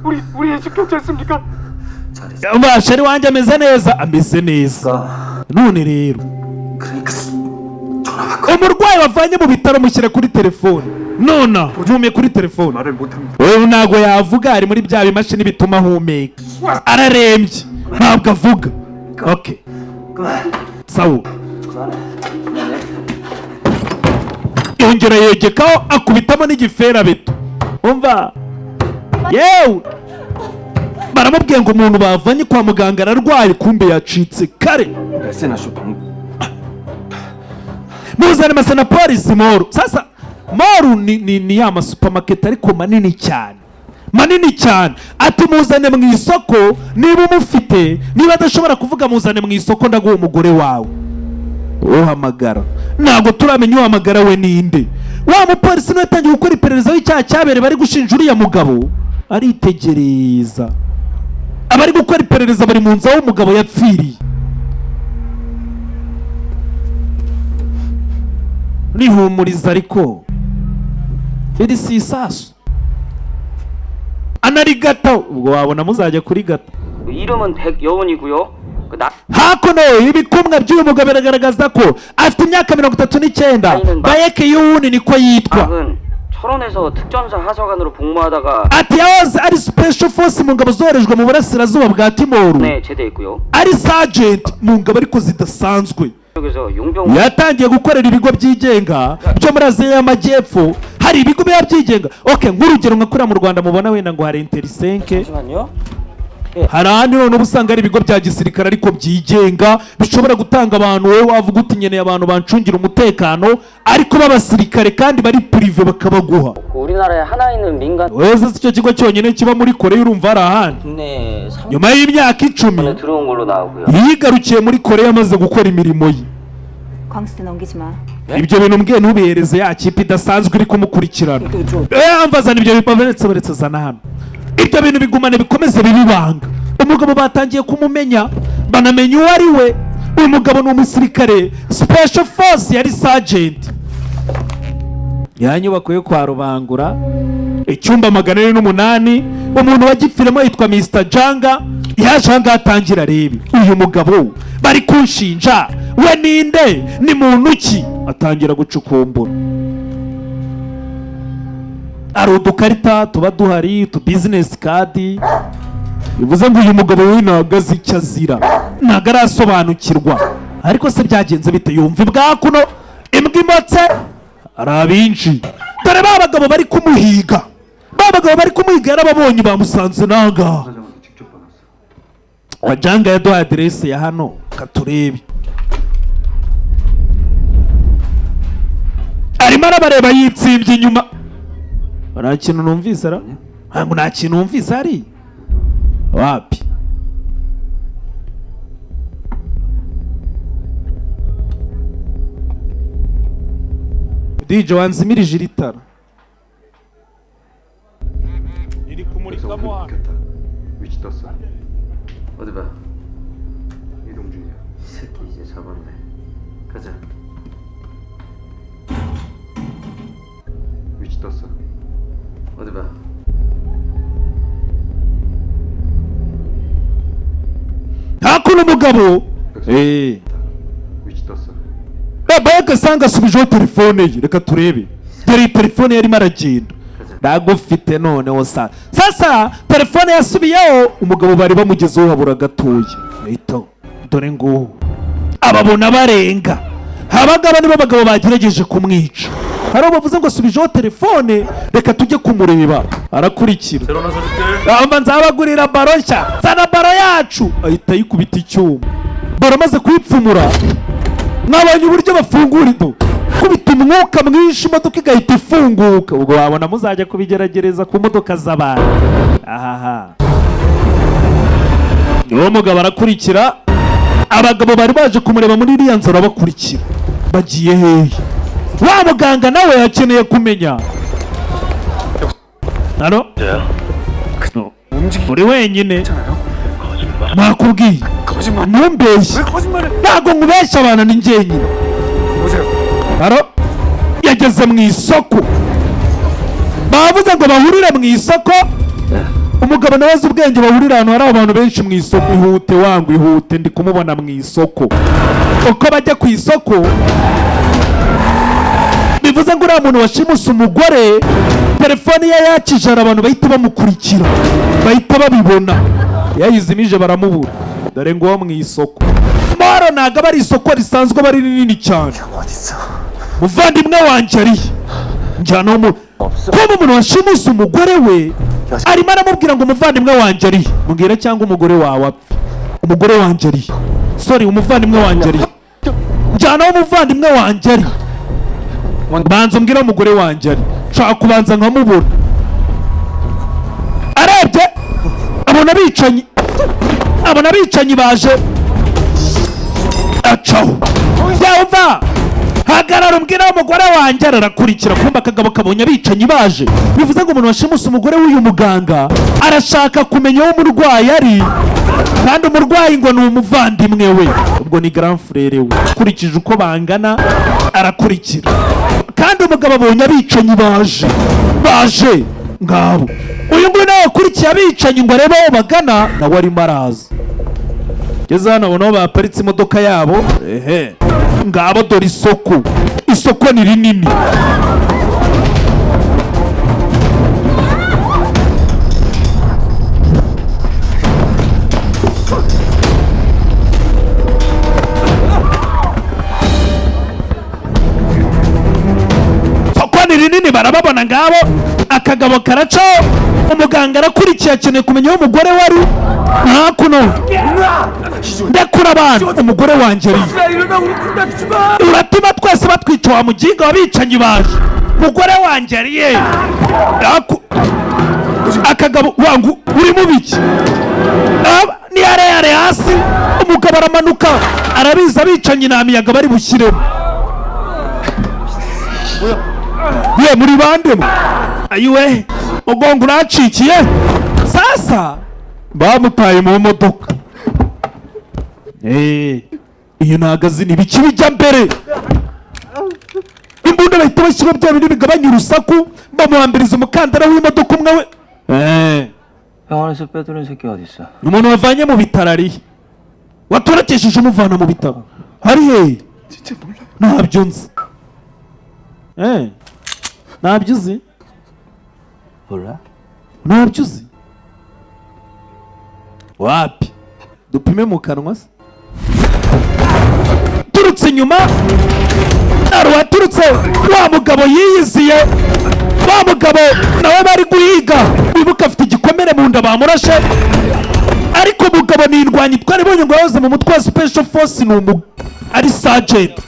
우리 우리 애식 괜찮습니까? Yamba chérie wanjye, ameze neza, ameze neza. None rero umurwayi wavanye mu bitaro, mushyire kuri telefone. Nona ntumiye kuri telefone. 말을 못합니다. Wewe ntabwo yavuga, ari muri bya bimashini bituma ahumeka. Ararembye, ntabwo avuga. Okay, sawa. Yongera yegekaho, akubitamo n'igiferabeto. Umva yewe, baramubwiye ngo umuntu bavanye kwa muganga ararwaye, kumbe yacitse kare. SNA 쇼핑. Muzane masana polisi mall. Sasa mall ni ya masupamaketi ariko manini cyane, manini cyane. Ati muzane mu isoko niba umufite, niba adashobora kuvuga, muzane mu isoko, ndaguha umugore wawe. Uhamagara ntabwo turamenya uhamagara we ninde. Wa mupolisi niwe yatangiye gukora iperereza w'icyaha cyabereye bari gushinja uriya mugabo. Aritegereza, abari gukora iperereza bari mu nzu aho umugabo yapfiriye. Rihumuriza ariko iri si isasu, anarigata. Ubwo wabona muzajya kurigata. 이름은 백여운이고요. 그 나, Hakuno ibikumwe by'uyu mugabo biragaragaza ko afite imyaka 39. Bayeke yuwuni niko yitwa. 은 철원에서 특전사 하사관으로 복무하다가 Ati yahoze ari special force mu ngabo zoherejwe mu burasirazuba bwa Timoru, 네 제대했고요. ari sergeant mu ngabo ariko zidasanzwe. 쪽에서 용병 Yatangiye gukorera ibigo byigenga byo muri Aziya y'Amajyepfo. Hari ibigo biba byigenga, okay, nk'urugero nka kuriya mu Rwanda mubona wenda ngo hari Interisenke. 잠시만요. Hari ahandi noneho uba usanga ari ibigo bya gisirikare ariko byigenga, bishobora gutanga abantu. Wowe wavuga uti: "Nkeneye abantu bancungira umutekano ariko b'abasirikare kandi bari privé," bakabaguha. 우리나라에 하나 있는 민간 Wese si icyo kigo cyonyine kiba muri Koreya, urumva hari ahandi. 국내 3 Nyuma y'imyaka 10 년에 들어온 걸로 나오고요. yigarukiye muri Koreya amaze gukora imirimo ye. 광수대 넘기지 마. Ibyo bintu mbwiye ntubihereze ya kipe idasanzwe iri kumukurikirana. Mvazana ibyo bibaretse, baretse, zana hano ibyo bintu, bigumane, bikomeze bibe ibanga. Umugabo batangiye kumumenya, banamenya uwo ari we. Uyu mugabo ni umusirikare, special force, yari sergeant. Ya nyubako yo kwa Rubangura, icyumba 408, umuntu wagipfiremo yitwa Mr Janga. Yaje aha ngaha atangira arebe uyu mugabo bari kunshinja we ninde, ni muntu ki? Atangira gucukumbura. Hari udukarita tuba duhari, utu business card, bivuze ngo uyu mugabo we ntabwo azi icyo azira, ntabwo arasobanukirwa. Ariko se byagenze bite? Yumva ibwakuno imbwa imotse, hari abinshi. Dore ba bagabo bari kumuhiga, ba bagabo bari kumuhiga yarababonye, bamusanze nangaha. Wajanga yaduhaye aderese ya hano, katurebe. Arimo arabareba yitsimbye inyuma. Nta kintu numvise ra, ntabwo nta kintu numvise hari wapi. DJ wanzimirije iri tara riri kumurikamo hano. 위치 떴어. 어디 봐. 이동 중이야. 이 새끼 이제 잡았네. 가자. 위치 떴어. 어디 봐. Hakuno umugabo 위치 떴어. Babaye agasanga asubijeho telefone ye. Reka turebe, dore iyi telefone yarimo aragenda ndagufite. Noneho sa sasa telefone yasubiyeho, umugabo bari bamugezeho habura gatoya. Ahita dore ngubu ababona barenga. Abangaba nibo bagabo bagerageje kumwica. Hari abo bavuze ngo subijeho telefone, reka tujye kumureba. Arakurikira. Amba nzabagurira baro nshya, zana baro yacu. Ahita ayikubita icyuma baro, amaze kuyipfumura mwabonye uburyo bafungura ido, kubita umwuka mwinshi imodoka igahita ifunguka. Ubwo wabona muzajya kubigeragereza ku modoka z'abantu. Ahaha, niwo mugabo arakurikira abagabo bari baje kumureba muri iriya nzu. Arabakurikira, bagiye hehe? Wa muganga nawe yakeneye kumenya. Halo? No. Uri wenyine? Nakubwiye ntumbeshye. Ntabwo nkubeshya, abana ni njyenyine. Halo? Yageze mu isoko, bavuze ngo bahurire mu isoko. Umugabo nawe azi ubwenge, bahurira ahantu hari abantu benshi mu isoko. Ihute wangu, ihute, ndi kumubona mu isoko. Uko bajya ku isoko, bivuze ngo uriya muntu washimuse umugore, telefone ye yakije, hari abantu bahita bamukurikira, bahita babibona. Yayizimije baramubura. Dore ngo mu isoko moro ntabwo aba ari isoko risanzwe, aba ari rinini cyane. Muvandimwe wanjye arihe? Njyana mu kuba umuntu washimuse umugore we, arimo aramubwira ngo umuvandimwe wanjye arihe, mbwira cyangwa umugore wawe apfe. Umugore wanjye arihe? Sorry, umuvandimwe wanjye arihe? Njyana aho umuvandimwe wanjye ari. Banza umbwire aho umugore wanjye ari, nshaka kubanza nkamubona. Arebye abona abicanyi, abona abicanyi baje, acaho. Yumva hagarara umbwire aho umugore wanjye ari. Arakurikira, kumva akagabo kabonye abicanyi baje, bivuze ngo umuntu washimuse umugore w'uyu muganga arashaka kumenya aho umurwayi ari, kandi umurwayi ngo ni umuvandimwe we, ubwo ni grand frère we ukurikije uko bangana. Arakurikira kandi umugabo abonye abicanyi baje, baje ngabo. Uyu nguyu nawe akurikiye abicanyi ngo arebe aho bagana, nawe arimo araza. Ngeze hano abona aho baparitse imodoka yabo. Ehe, ngabo dore isoko. Isoko ni rinini. Isoko ni rinini, barababona ngabo. Akagabo Akagabo karaca, umuganga arakurikiye, akeneye kumenya aho umugore we ari. Hakuno, ndekura abantu, umugore wanjye ari. Uratuma twese batwica, wa muginga w'abicanyi baje. Umugore wanjye ari ye? Akagabo wangu, uri mu biki? Ni yareyare hasi, umugabo aramanuka, arabizi abicanyi nta miyaga bari bushyiremo. Ye, muri bande mwe? Ayiwe, mugongo uracikiye. Sasa bamutaye mu modoka. Iyo nagazi ni ibiki bijya mbere? Imbunda bahita bashyira bya bintu bigabanya urusaku, bamuhambiriza umukandara w'imodoka umwe we. 병원에서 빼돌린 새끼 어딨어? Ni umuntu wavanye mu bitaro, arihe? Watorakesheje umuvana mu bitaro ari hehe? Ntabyo nzi. Ntabyo uzi? 몰라? Ntabyo uzi? Wapi, dupime mu kanwa se. Turutse inyuma hari uwaturutse, wa mugabo yiyiziye, wa mugabo nawe bari guhiga. Wibuka afite igikomere mu nda, bamurashe. Ariko umugabo ni indwanyi, twaribonye ngo yahoze mu mutwe wa special force, ni umu ari sergeant.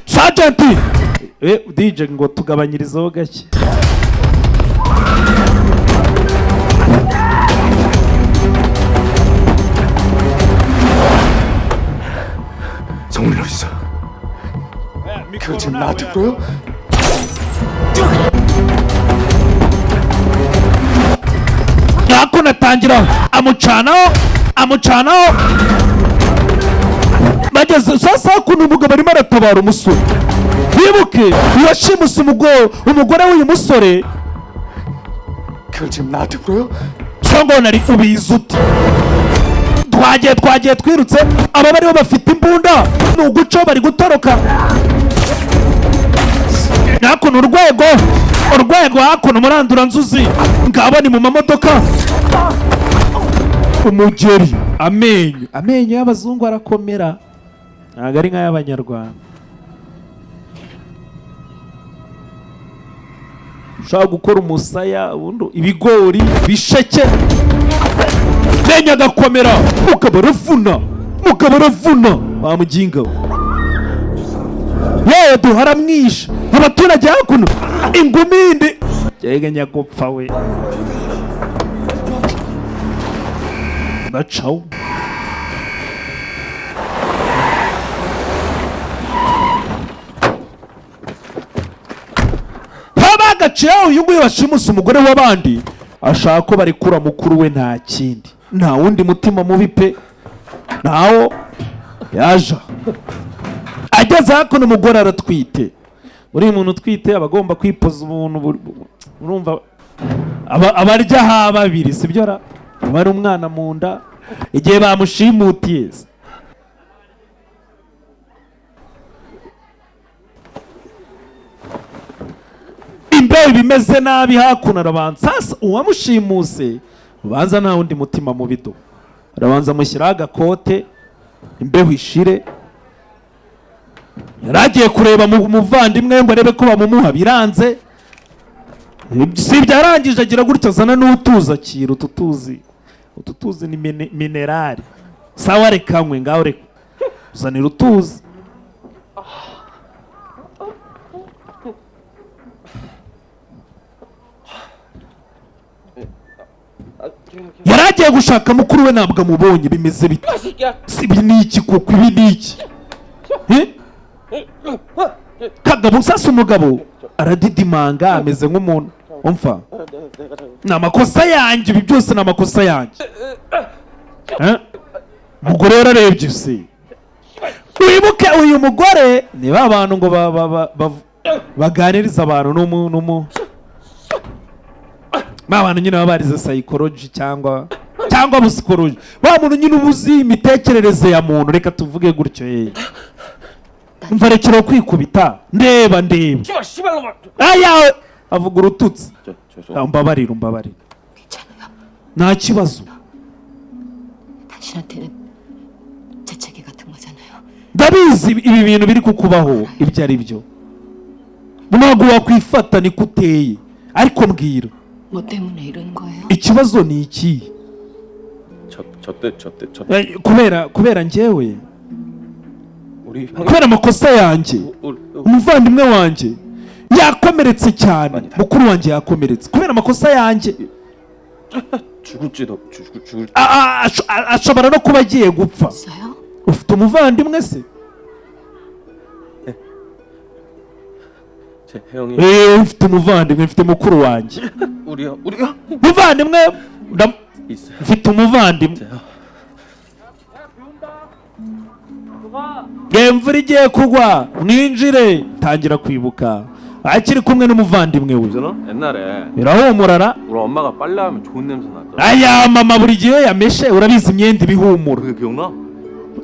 Sergeant DJ ngo tugabanyirizeho gake. 정훈이 어딨어? 그걸 지금 나한테 물어요? Hakuno atangira amucanaho, amucanaho. Bageze sasa hakuno, umugabo arimo aratabara umusore. Wibuke uwashimuse umugore w'uyu musore. 그걸 지금 나한테 물어요? Cyangwa nari ubizi ute? Twagiye, twagiye, twirutse. Aba bariho bafite imbunda, ni uguco bari gutoroka. Hakuno urwego, urwego hakuno, umuranduranzuzi ngabo ni mu mamodoka. Umugeri, amenyo, amenyo y'abazungu arakomera, ntabwo ari nk'ay'abanyarwanda. Ushobora gukora umusaya ubundi ibigori bisheke, menyo agakomera. Mugabo aravuna, mugabo aravuna, wa muginga we. Yewe, duharamwisha abaturage hakuno ingumindi jyega nyagupfa we bacaho. Bagaciye uyu nguyu bashimusa umugore w'abandi, ashaka ko barekura mukuru we, nta kindi, nta wundi mutima mubi pe, ntawo. Yaje ageze hakuno, umugore aratwite. Buriya umuntu utwite aba agomba kwipoza ubuntu urumva abarya ha babiri, sibyo ra? Aba ari umwana mu nda igihe bamushimutiye se. Imbeho bimeze nabi hakuno, arabanza sasa uwamushimuse, ubanza nta wundi mutima mubi do, arabanza amushyiraho agakote imbeho ishire. Yari agiye kureba mu muvandimwe ngo arebe ko bamumuha, biranze. Si byarangije, agira gutya azana n'utuzi, akira utu tuzi, utu tuzi ni minerali. Sawa, reka nywe, ngaho reka uzanira utuzi. Yari agiye gushaka mukuru we, ntabwo amubonye. Bimeze bite? Si ibi ni iki koko? Ibi ni iki? Eh? Kagabo sasa, umugabo aradidimanga, ameze nk'umuntu umfa. Ni amakosa yanjye, ibi byose ni amakosa yanjye. Eh? Umugore yararebye se. Wibuke uyu mugore ni ba bantu ngo baganiriza abantu, n'umu ba bantu nyine baba barize psychology cyangwa psychology, wa muntu nyine uba uzi imitekerereze ya muntu, reka tuvuge gutyo. Umva, rekera kwikubita, ndeba, ndeba aya avuga urututsi. Umbabarire, umbabarire, nta kibazo. 당신한테는 재채기 같은 거잖아요. Ndabizi ibi bintu biri kukubaho ibyo ari byo, ntabwo wakwifata, niko uteye, ariko mbwira. 뭐 때문에 이러는 거예요? Ikibazo ni iki? 저저때저때저 Kubera njyewe, 우리 형 kubera amakosa yanjye, umuvandimwe wanjye yakomeretse cyane, mukuru wanjye yakomeretse kubera amakosa yanjye. 죽을지도 죽을 죽을 Ashobora no kuba agiye gupfa. 있어요? Ufite umuvandimwe se? 제 형이 Mfite umuvandimwe, mfite mukuru wanjye. 우리 형 우리 형 Muvandimwe 있어요. mfite umuvandimwe. Imvura igiye kugwa, mwinjire. Tangira kwibuka akiri kumwe n'umuvandimwe we. 옛날에 Birahumurara. 우리 엄마가 빨래하면 좋은 냄새 났잖아. Aya, mama buri gihe yameshe, urabizi, imyenda ibihumura. 그게 기억나?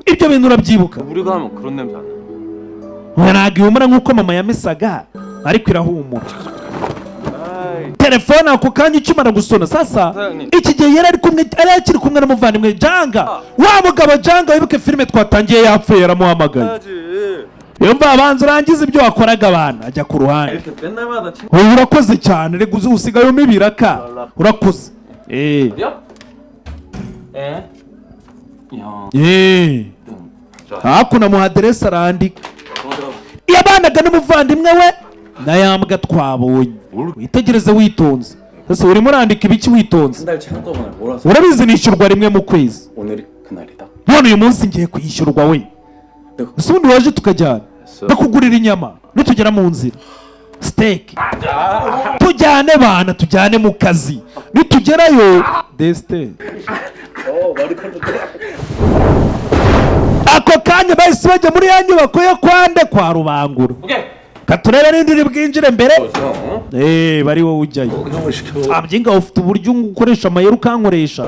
Ibyo bintu urabyibuka? 우리가 하면 그런 냄새 안 나. Oya, ntabwo ihumura nk'uko mama yamesaga, ariko irahumura. Telefone ako kanya ikimara gusona sasa, iki gihe yari ari kumwe, yari akiri kumwe n'umuvandimwe Janga, wa mugabo Janga wibuke filime twatangiye yapfuye, yaramuhamagaye. Yumva, abanza urangize ibyo wakoraga, abana ajya ku ruhande. 이렇게 맨날마다 친. Ubu urakoze cyane, reka usigaye umpa ibiraka, urakoze. 에? 야. Hakuno amuha aderesi, arandika. Yabanaga n'umuvandimwe we na ya mbwa twabonye. Witegereze witonze. Ese urimo urandika ibiki witonze? 한 달치 한꺼번에 몰아서 Urabizi nishyurwa rimwe mu kwezi. 오늘이 그날이다. None uyu munsi ngiye kwishyurwa we. Ese ubundi waje tukajyana, bakugurira inyama nitugera mu nzira, steak. Tujyane bana, tujyane mu kazi, nitugerayo desite. Ako kanya bahise bajya muri ya nyubako yo kwande kwa Rubangura. Katurebe n'indi uri bwinjire mbere. Bari wowe ujyayo. Abyinga ufite uburyo ukoresha amayeri ukankoresha.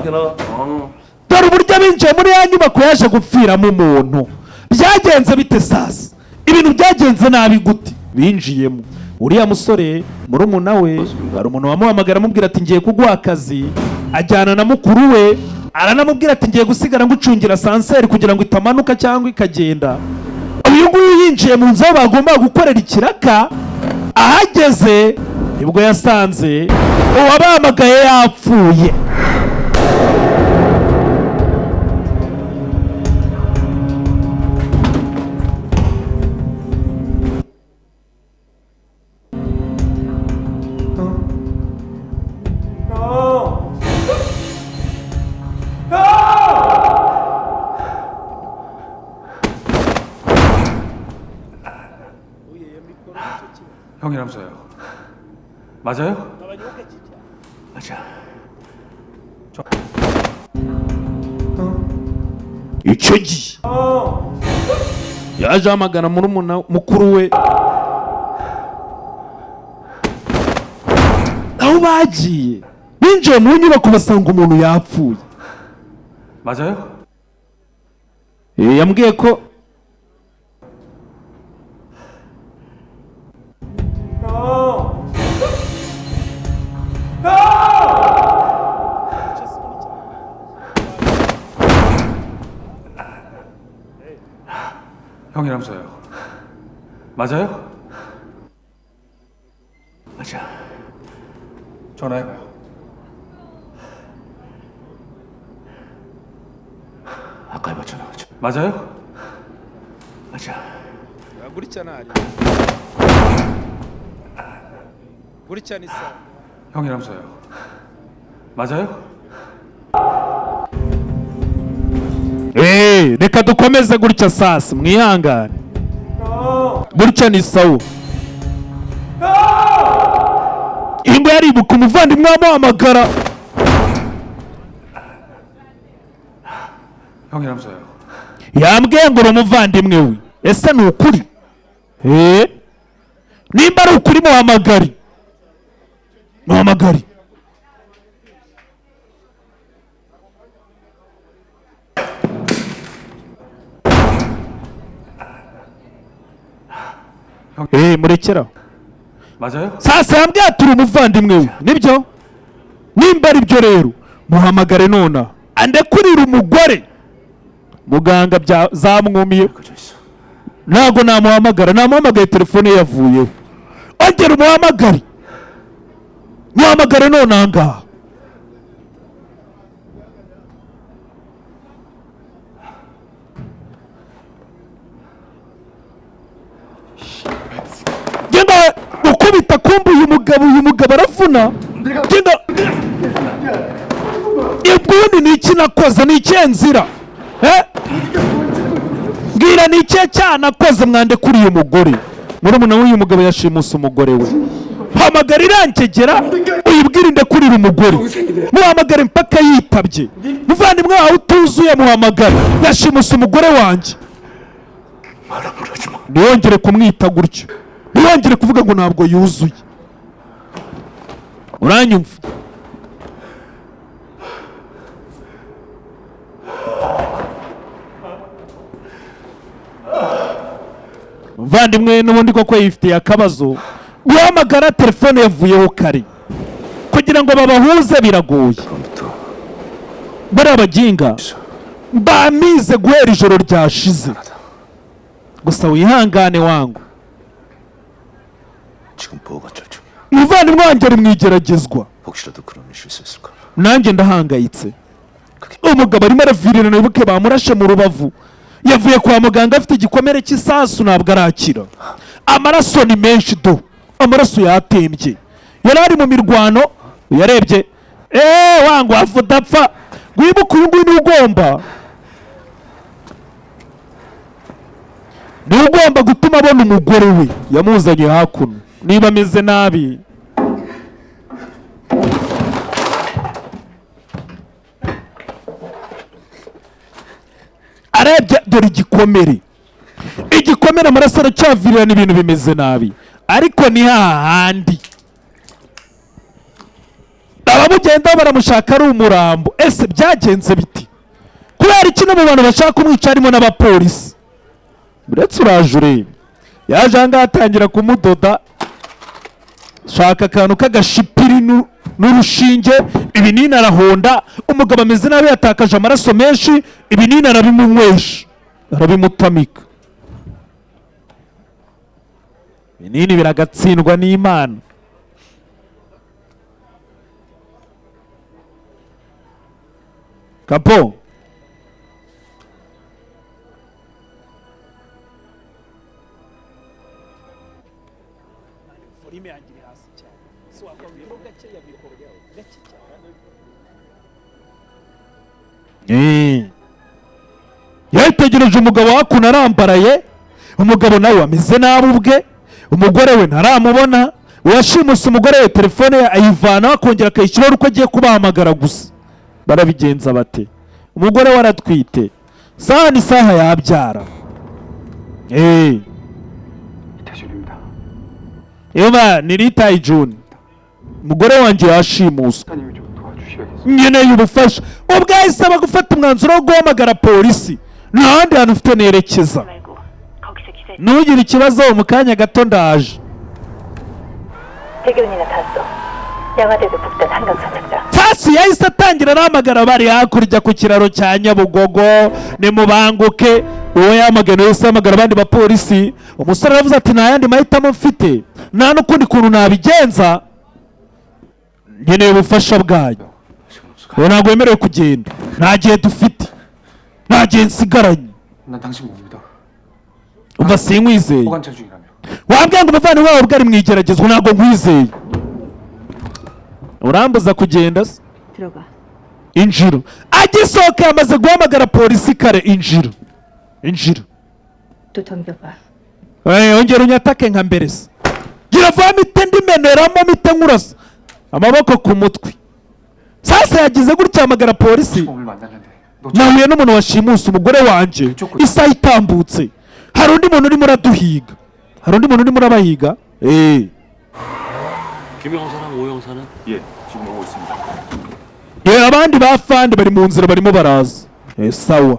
Dore uburyo abinjiye muri ya nyubako yaje gupfiramo umuntu. Byagenze bite sasa? Ibintu byagenze nabi gute? Binjiyemo, uriya musore murumuna we, hari umuntu wamuhamagara amubwira ati ngiye kuguha akazi, ajyana na mukuru we, aranamubwira ati ngiye gusigara ngucungira ascenseur kugira ngo itamanuka cyangwa ikagenda. Uyu nguyu yinjiye mu nzu aho bagomba gukorera ikiraka, ahageze nibwo yasanze uwabahamagaye yapfuye. 형이라면서요. 맞아요? 맞아. Icyo gihe yaje ahamagara murumuna mukuru we aho bagiye. Binjiye mu nyubako basanga umuntu yapfuye. 맞아요? Yambwiye ko 형이라면서요. 맞아요? 맞아. 전화해봐요. 아까 해봤잖아. 맞아요? 맞아. gutya nari gutya ni sawa. 형이라면서요. 맞아요? Reka dukomeze gutya sasa, mwihangane, gutya ni sawa. Ingwe yaribuka umuvandimwe wamuhamagara. 형이라면서요. Yambwiye ngo uri umuvandimwe we. Ese ni ukuri? Nimba ari ukuri muhamagare, muhamagare. Murekeraho. 맞아요? Sasa yambwiye ati uri umuvandimwe we, nibyo? Nimba ari byo rero muhamagare nona andekurira umugore. Muganga bya zamwumiye. 꺼져 있어. Ntabwo namuhamagara, namuhamagaye telefone ye yavuyeho. Ongera umuhamagare, muhamagare none aha ngaha. Genda gukubita kumva uyu mugabo aravuna. Genda ubundi ni iki nakoze? Ni ikihe nzira? Eh? Mbwira, ni ikihe cyaha nakoze mwande kuri uyu mugore? Murumuna w'uyu mugabo yashimuse umugore we. Hamagara irangegera uyibwire ndekurira umugore. Muhamagare mpaka yitabye. Muvandimwe wawe utuzuye, muhamagare, yashimuse umugore wanjye. Ntiwongere kumwita gutyo, ntiwongere kuvuga ngo ntabwo yuzuye. Uranyumva? Muvandimwe n'ubundi koko yifitiye akabazo. Guhamagara telefone yavuyeho kare, kugira ngo babahuze biragoye. Bariya baginga bamize guhera ijoro ryashize. Gusa wihangane wangu. 지금 보호가 철중이야. Umuvandimwe wanjye ari mu igeragezwa. 혹시라도 그런 실수 있을까? Nanjye ndahangayitse. Umugabo arimo aravirirana. Wibuke bamurashe mu rubavu, yavuye kwa muganga afite igikomere cy'isasu, ntabwo arakira. Amaraso ni menshi do, amaraso yatembye, yari ari mu mirwano. Yarebye eee wangu wapfa udapfa. Wibuke uyu nguyu niwe ugomba gutuma abona umugore we. Yamuzanye hakuno niba ameze nabi. Arebye dore igikomere, igikomere, amaraso aracyavirirana, ibintu bimeze nabi. Ariko ni hahandi abamugendaho baramushaka ari umurambo. Ese byagenze biti? Kubera iki no mu bantu bashaka kumwica harimo n'abapolisi? Uretse uraje urebe, yaje aha ngaha atangira kumudoda, shaka akantu k'agashipiri n'urushinge, ibinini arahonda. Umugabo ameze nabi, yatakaje amaraso menshi. Ibinini arabimunywesha, arabimutamika. Ibinini biragatsindwa n'Imana. Kapo volume yanjye iri hasi cyane, si wakongeraho gake ya mikoro gake cyane? Yitegereje umugabo hakuno arambaraye. Umugabo nawe ameze nabi ubwe. Umugore we ntaramubona. Uwashimuse umugore we telefone ye ayivanaho akongera akayishyiraho uko agiye kubahamagara. Gusa barabigenza bate? Umugore we aratwite, saha ni saha yabyara. 이태준입니다. Eva ni Ritayi Juni, umugore wanjye yashimuswe. 사님이 좀 도와주셔야겠어요. Nkeneye ubufasha. Ubwo yahise gufata umwanzuro wo guhamagara polisi. Nta handi hantu ufite nerekeza. 말고 거기서 기다려. Ntugire ikibazo, mu kanya gato ndaje. 대견이나 탔어. 양화대교 북단 한강 선착장. Fasi yahise atangira arahamagara bari hakurya ku kiraro cya Nyabugogo, nimubanguke. Uwo yahamagaye nawe yahise ahamagara abandi bapolisi. Umusore aravuze ati: "Nta yandi mahitamo mfite, nta n'ukundi kuntu nabigenza, nkeneye ubufasha bwanyu." Ubu ntabwo wemerewe kugenda, nta gihe dufite, nta gihe nsigaranye. 난 당신 못 믿어. Umva, sinkwizeye. 보관찰 중이라며. Wambwira ngo umuvandimwe wawe ubwo ari mu igeragezwa. Ntabwo nkwizeye, urambuza kugenda se? 들어가. Injira. Agisohoka yamaze guhamagara polisi kare. Injira, injira. 또 덤벼봐. Ongera unyatake nka mbere se. Gira vuba, mite ndimeneramo, mite nkurasa amaboko ku mutwe. Sasa yagize gutya ahamagara polisi. 몸을 만났는데 너 Nahuye n'umuntu washimuse umugore wanjye isaha itambutse. Hari undi muntu urimo uraduhiga, hari undi muntu urimo urabahiga. 김형사랑 오형사는? 예, 지금 오고 있습니다. Ye, abandi ba fandi bari mu nzira, barimo baraza. Sawa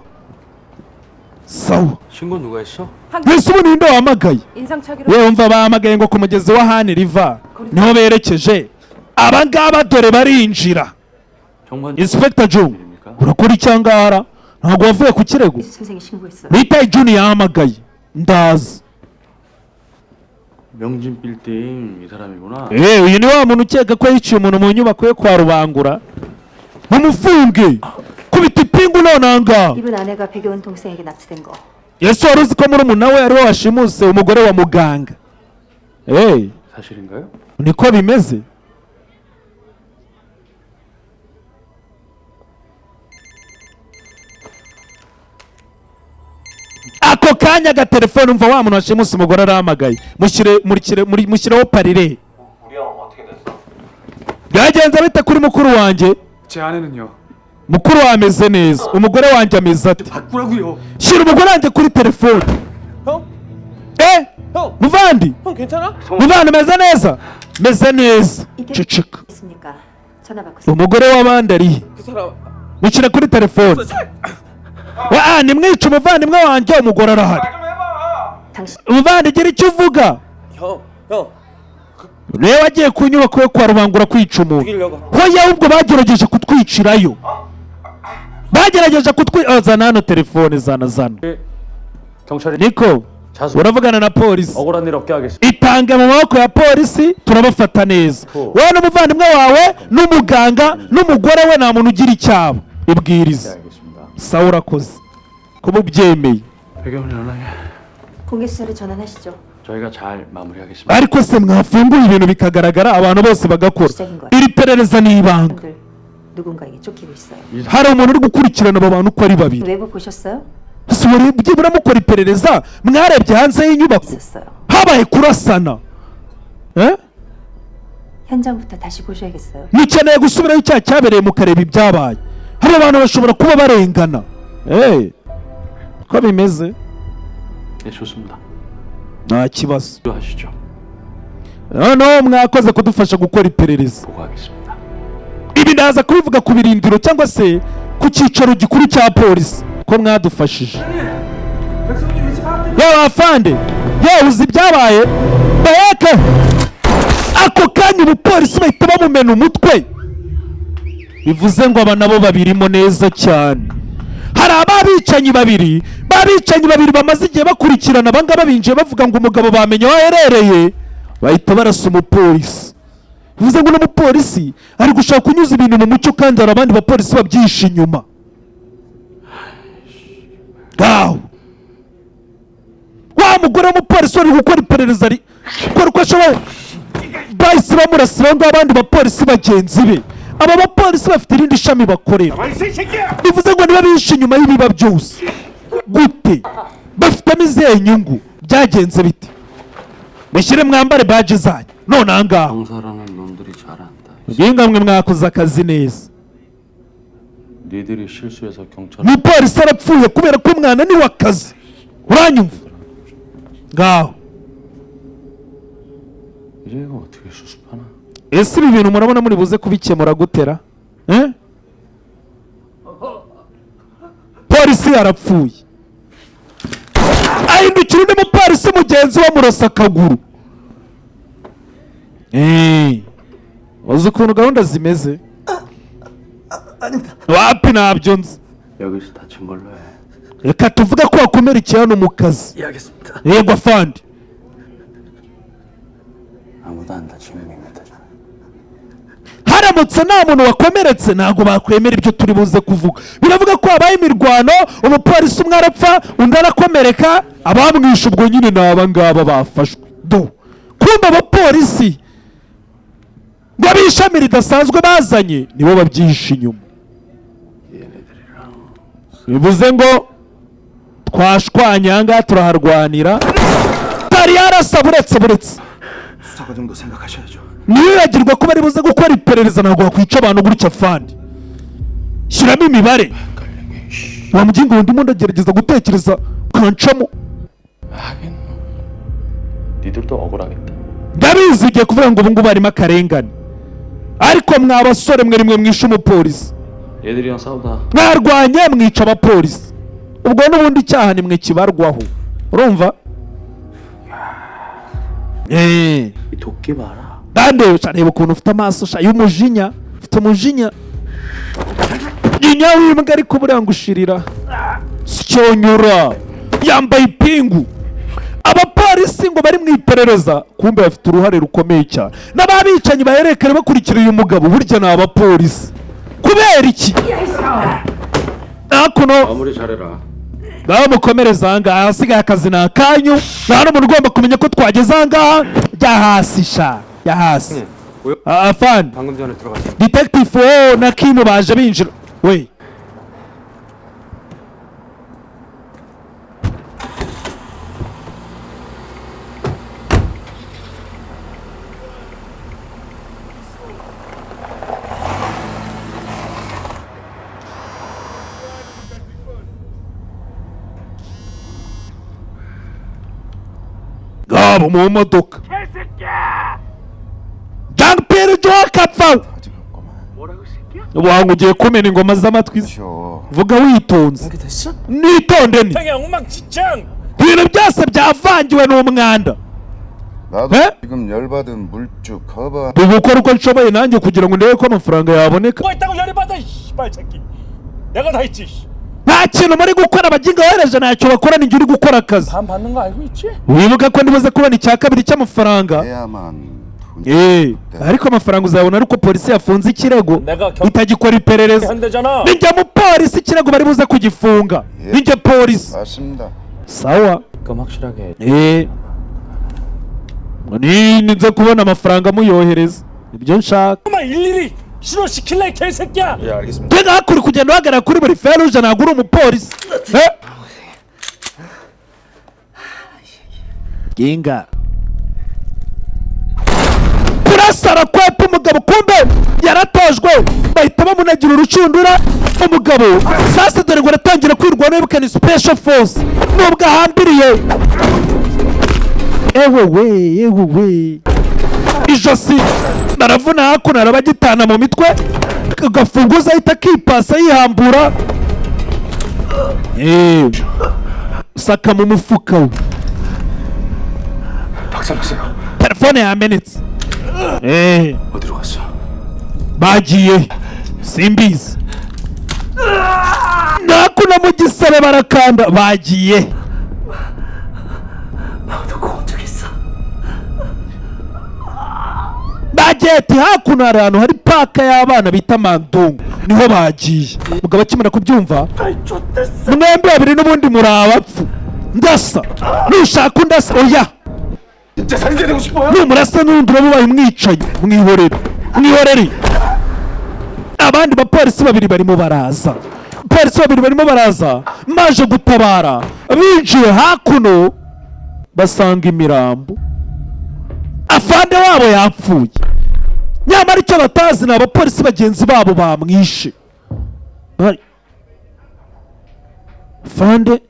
sawa. 신고 누가 했어? Mbese ubu ninde wahamagaye? 인상착의로 We wumva bahamagaye ngo ku mugezi wa Hani Riva niho berekeje. Aba ngaba dore barinjira. 정관 Inspector Jung, urakora icyangara? Ntabwo wavuye ku kirego? 선생이 신고했어. Ritayi Juni yahamagaye. Ndaza. 명진 빌딩 이 사람이구나. Eh, uyu ni wa muntu ukeka ko yiciye umuntu mu nyubako yo kwa Rubangura. Mumufunge, kubita ipingu nonanga. 이분 아내가 백여원 동생에게 납치된 거. Ese wari uzi ko murumuna we ariwe washimuse umugore wa muganga? Hey, 사실인가요? niko bimeze. Ako kanya agatelefone, umva, wa muntu washimuse umugore arahamagaye. Mushyire murikire mushyireho parire. Byagenze bite kuri mukuru wanjye? 제 아내는요. Mukuru wawe ameze neza, umugore wanjye ameze ate? 바꾸라고요. Shyira umugore wanjye kuri telefone. Eh, muvandi, 형 괜찮아? muvandi, meze neza, meze neza. Ceceka. 있습니까? 전화 받고 Umugore w'abandi ari he? 그 사람 Mushyire kuri telefone. Wa nimwica umuvandimwe wanjye, umugore arahari. 당신 Umuvandi, gira icyo uvuga. 형, 형 Rero agiye ku nyubako yo kwa Rubangura kwica umuntu. 죽이려고. Hoya, ahubwo bagerageje kutwicirayo, bagerageje kutwi oh, zana hano telefone, zana, zana. 경찰이 Niko 자수 uravugana na polisi. 억울한 일 없게 하겠습니다. Itange mu maboko ya polisi, turabafata neza, wowe n'umuvandimwe wawe n'umuganga n'umugore we, nta muntu ugira icyabo ibwiriza. 알겠습니다. Sawa, urakoze kuba ubyemeye. 배경을 연락해. 공개 수사를 전환하시죠. 저희가 잘 마무리하겠습니다. Ariko se mwafunguye ibintu bikagaragara, abantu bose bagakora? Iri perereza ni ibanga. 분들 누군가에게 쫓기고 있어요. Hari umuntu uri gukurikirana abo bantu uko ari babiri. 외부 보셨어요? Si byibura mukora iperereza, mwarebye hanze y'inyubako? 있었어요. Habaye kurasana. Eh? 현장부터 다시 보셔야겠어요. Mukeneye gusubirayo icyaha cyabereye, mukareba ibyabaye. Hari abantu bashobora kuba barengana. Hey, ko bimeze? 네, 좋습니다. Nta kibazo. 하시죠. Noneho mwakoze kudufasha gukora iperereza. 보고하겠습니다. Ibi ndaza kubivuga ku birindiro cyangwa se ku cyicaro gikuru cya polisi ko mwadufashije. Yewe afande, yewe, uzi ibyabaye bayeke? Ako kanya umupolisi bahita bamumena umutwe. Bivuze ngo aba nabo babirimo neza cyane. Hari ababicanyi babiri, babicanyi babiri bamaze igihe bakurikirana abangaba. Binjiye bavuga ngo umugabo bamenye aho aherereye, bahita barasa umupolisi. Bivuze ngo n'umupolisi ari gushaka kunyuza ibintu mu mucyo, kandi hari abandi bapolisi babyihishe inyuma. Ngaho wa mugore w'umupolisi wari gukora iperereza ari gukora uko ashoboye, bahise bamurasira aho ngaho abandi bapolisi bagenzi be. Aba bapolisi bafite irindi shami bakorera, bivuze ngo niba bihishe inyuma y'ibiba byose gute, bafitemo izihe nyungu? Byagenze bite? Mushyire mwambare badge zanyu none aha ngaha. 형사라는 놈들이 잘한다. Mbwinga mwe, mwakoze akazi neza. 니들이 실수해서 경찰 Umupolisi arapfuye kubera ko umwana ni we akazi, uranyumva? Ngaho. 이제 이거 어떻게 수습하나? Ese ibi bintu murabona muri buze kubikemura gutera? Eh? Polisi yarapfuye, ahindukira undi mupolisi mugenzi we amurasa akaguru. Eh, uzi ukuntu gahunda zimeze? Wapi, ntabyo nzi. 여기서 다친 걸로 해. Reka tuvuge ko wakomerekeye hano mu kazi. Yego afande. 아무도 안 다치면 밋밋하잖아. Haramutse nta muntu wakomeretse, ntabwo bakwemera ibyo turi buze kuvuga. Biravuga ko habaye imirwano, umupolisi umwe arapfa, undi arakomereka. Abamwishe ubwo nyine ni aba ngaba bafashwe. Do kumva, abapolisi ngo b'ishami ridasanzwe bazanye nibo babyihishe inyuma. Bivuze ngo twashwanye aha ngaha, turaharwanira. Tari yarasa, buretse, buretse. 수사 과정도 생각하셔야죠. Ntiwibagirwe ko bari buze gukora iperereza. Ntabwo wakwica abantu gutya fandi, shyiramo imibare. Wa mugingo ngo ndimo ndagerageza gutekereza ukancamo. 하긴 니들도 억울하겠다. Ndabizi ugiye kuvuga ngo ubu ngubu harimo akarengane, ariko mwa basore mwe, rimwe mwishe umupolisi. 얘들이랑 싸우다 Mwarwanye mwica abapolisi, ubwo n'ubundi icyaha ni mwe kibarwaho, urumva? Eh. 이 도끼 봐라. Ndandeba sha, reba ukuntu ufite amaso sha y'umujinya, ufite umujinya nyinya w'imbwa, ariko buriya ngushirira syonyura yambaye ipingu. Abapolisi ngo bari mu iperereza, kumbe bafite uruhare rukomeye cyane. N'ababicanyi baherekare bakurikira uyu mugabo, burya ni abapolisi. Kubera iki hakuno? 마무리 잘해라. Bamukomereza ahangaha, ahasigaye akazi ni akanyu. Nta n'umuntu ugomba kumenya ko twageze ahangaha. Jya hasi sha, jya hasi. Ah, afande. 방금 전에 들어갔어. Detective wo na Kim baje binjira we. Ngabo mu modoka, Jean Pierre Joe wangu, ugiye kumena ingoma z'amatwi se. 쇼. Vuga witonze, nitonde ni ibintu byose byavangiwe n'umwanda. 나도 에? 지금 열받은 물주 커버 Ndi gukora uko nshoboye nanjye kugira ngo ndebe ko amafaranga yaboneka. 뭐 했다고 열이 받아, 이 씨발 새끼. 내가 다 했지. 씨. Nta kintu muri gukora, abaginga wohereje ntacyo bakora, ninjye uri gukora akazi. 반 받는 거 알고 있지? Wibuka ko ndibuze kubona icya kabiri cy'amafaranga. 해야만 돈 Eh, ariko amafaranga uzabona ari uko polisi yafunze ikirego, 내가 경 itagikora iperereza. 한대잖아. Ninjye mupolisi, ikirego bari buze kugifunga, ninjye polisi. 맞습니다. Sawa. 그럼 확실하게. Eh. Ni nze kubona amafaranga muyohereza, ibyo nshaka. 엄마 일일이 신호시킬래 개새끼야. 예, 알겠습니다. Mbega hakuri kugenda uhagarara kuri buri feruje, ntabwo uri umupolisi. Eh? Ginga kurasa arakwepa umugabo, kumbe yaratojwe, bahita bamunagira urucundura umugabo. Sasa dore ngo aratangira kwirwanaho, wibuke ni special force nubwo ahambiriye. Ewe we, ewe we, ijosi baravuna hakuno, arabagitana mu mitwe, agafunguzo ahita akipasa yihambura. Yewe, saka mu mufuka we. 박살났어요. Telefone yamenetse. Eh, 어디로 갔어? bagiye simbizi, nakuno mu gisebe barakanda, bagiye. Bagiye ati hakuno hari ahantu hari paka y'abana bita Mandungu, niho bagiye. Mugabo akimara kubyumva, mwembi babiri n'ubundi muri abapfu, ndasa nushaka undasa oya. 진짜 살인자 되고 싶어요? Numurasa n'undi uraba ubaye umwicanyi. Mwihorere, mwihorere. Abandi bapolisi babiri barimo baraza, polisi babiri barimo baraza maje gutabara. Binjiye hakuno basanga imirambo, afande wabo yapfuye. Nyamara icyo batazi ni abapolisi bagenzi babo bamwishe. Afande,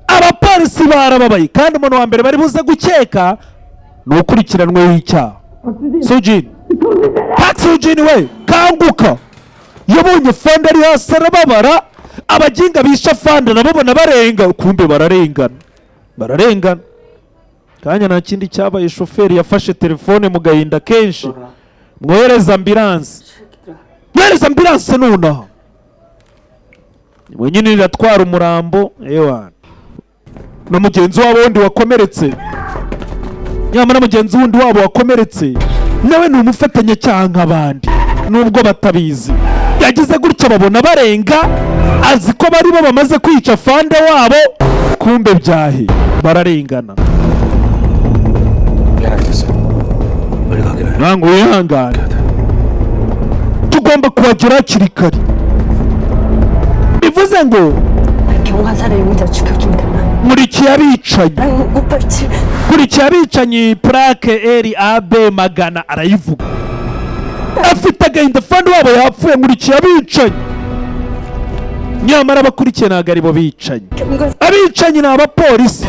abapolisi barababaye, kandi umuntu wa mbere bari buze gukeka ni ukurikiranweho icyaha, Sujini. Park Sujini we, kanguka! Yabonye fande ari hasi arababara. Abaginga bishe fande nababona barenga, kumbe bararengana, bararengana. Kanya nta kindi cyabaye, shoferi yafashe telefone mu gahinda kenshi: mwohereza ambulance, mwohereza ambulance nonaha. Wenyine iratwara umurambo ewana na mugenzi wabo wundi wakomeretse. Nyamara mugenzi wundi wabo wakomeretse nawe ni umufatanyacyaha nk'abandi nubwo batabizi. Yagize gutya babona barenga, azi ko bari bo bamaze kwica fande wabo, kumbe byahe, bararengana. 미안하게 됐어. 빨리 가기로 해. Ntabwo wihangane, tugomba kuhagera hakiri kare, bivuze ngo 경관사를 용의자 추격 중이다. nkurikiye abicanyi. 아이고 587. Nkurikiye abicanyi, plaque RAB 100, arayivuga afite agahinda, fandi wabo yapfuye. Nkurikiye abicanyi, nyamara abakurikiye ntabwo aribo bicanyi. 경관 Abicanyi ni abapolisi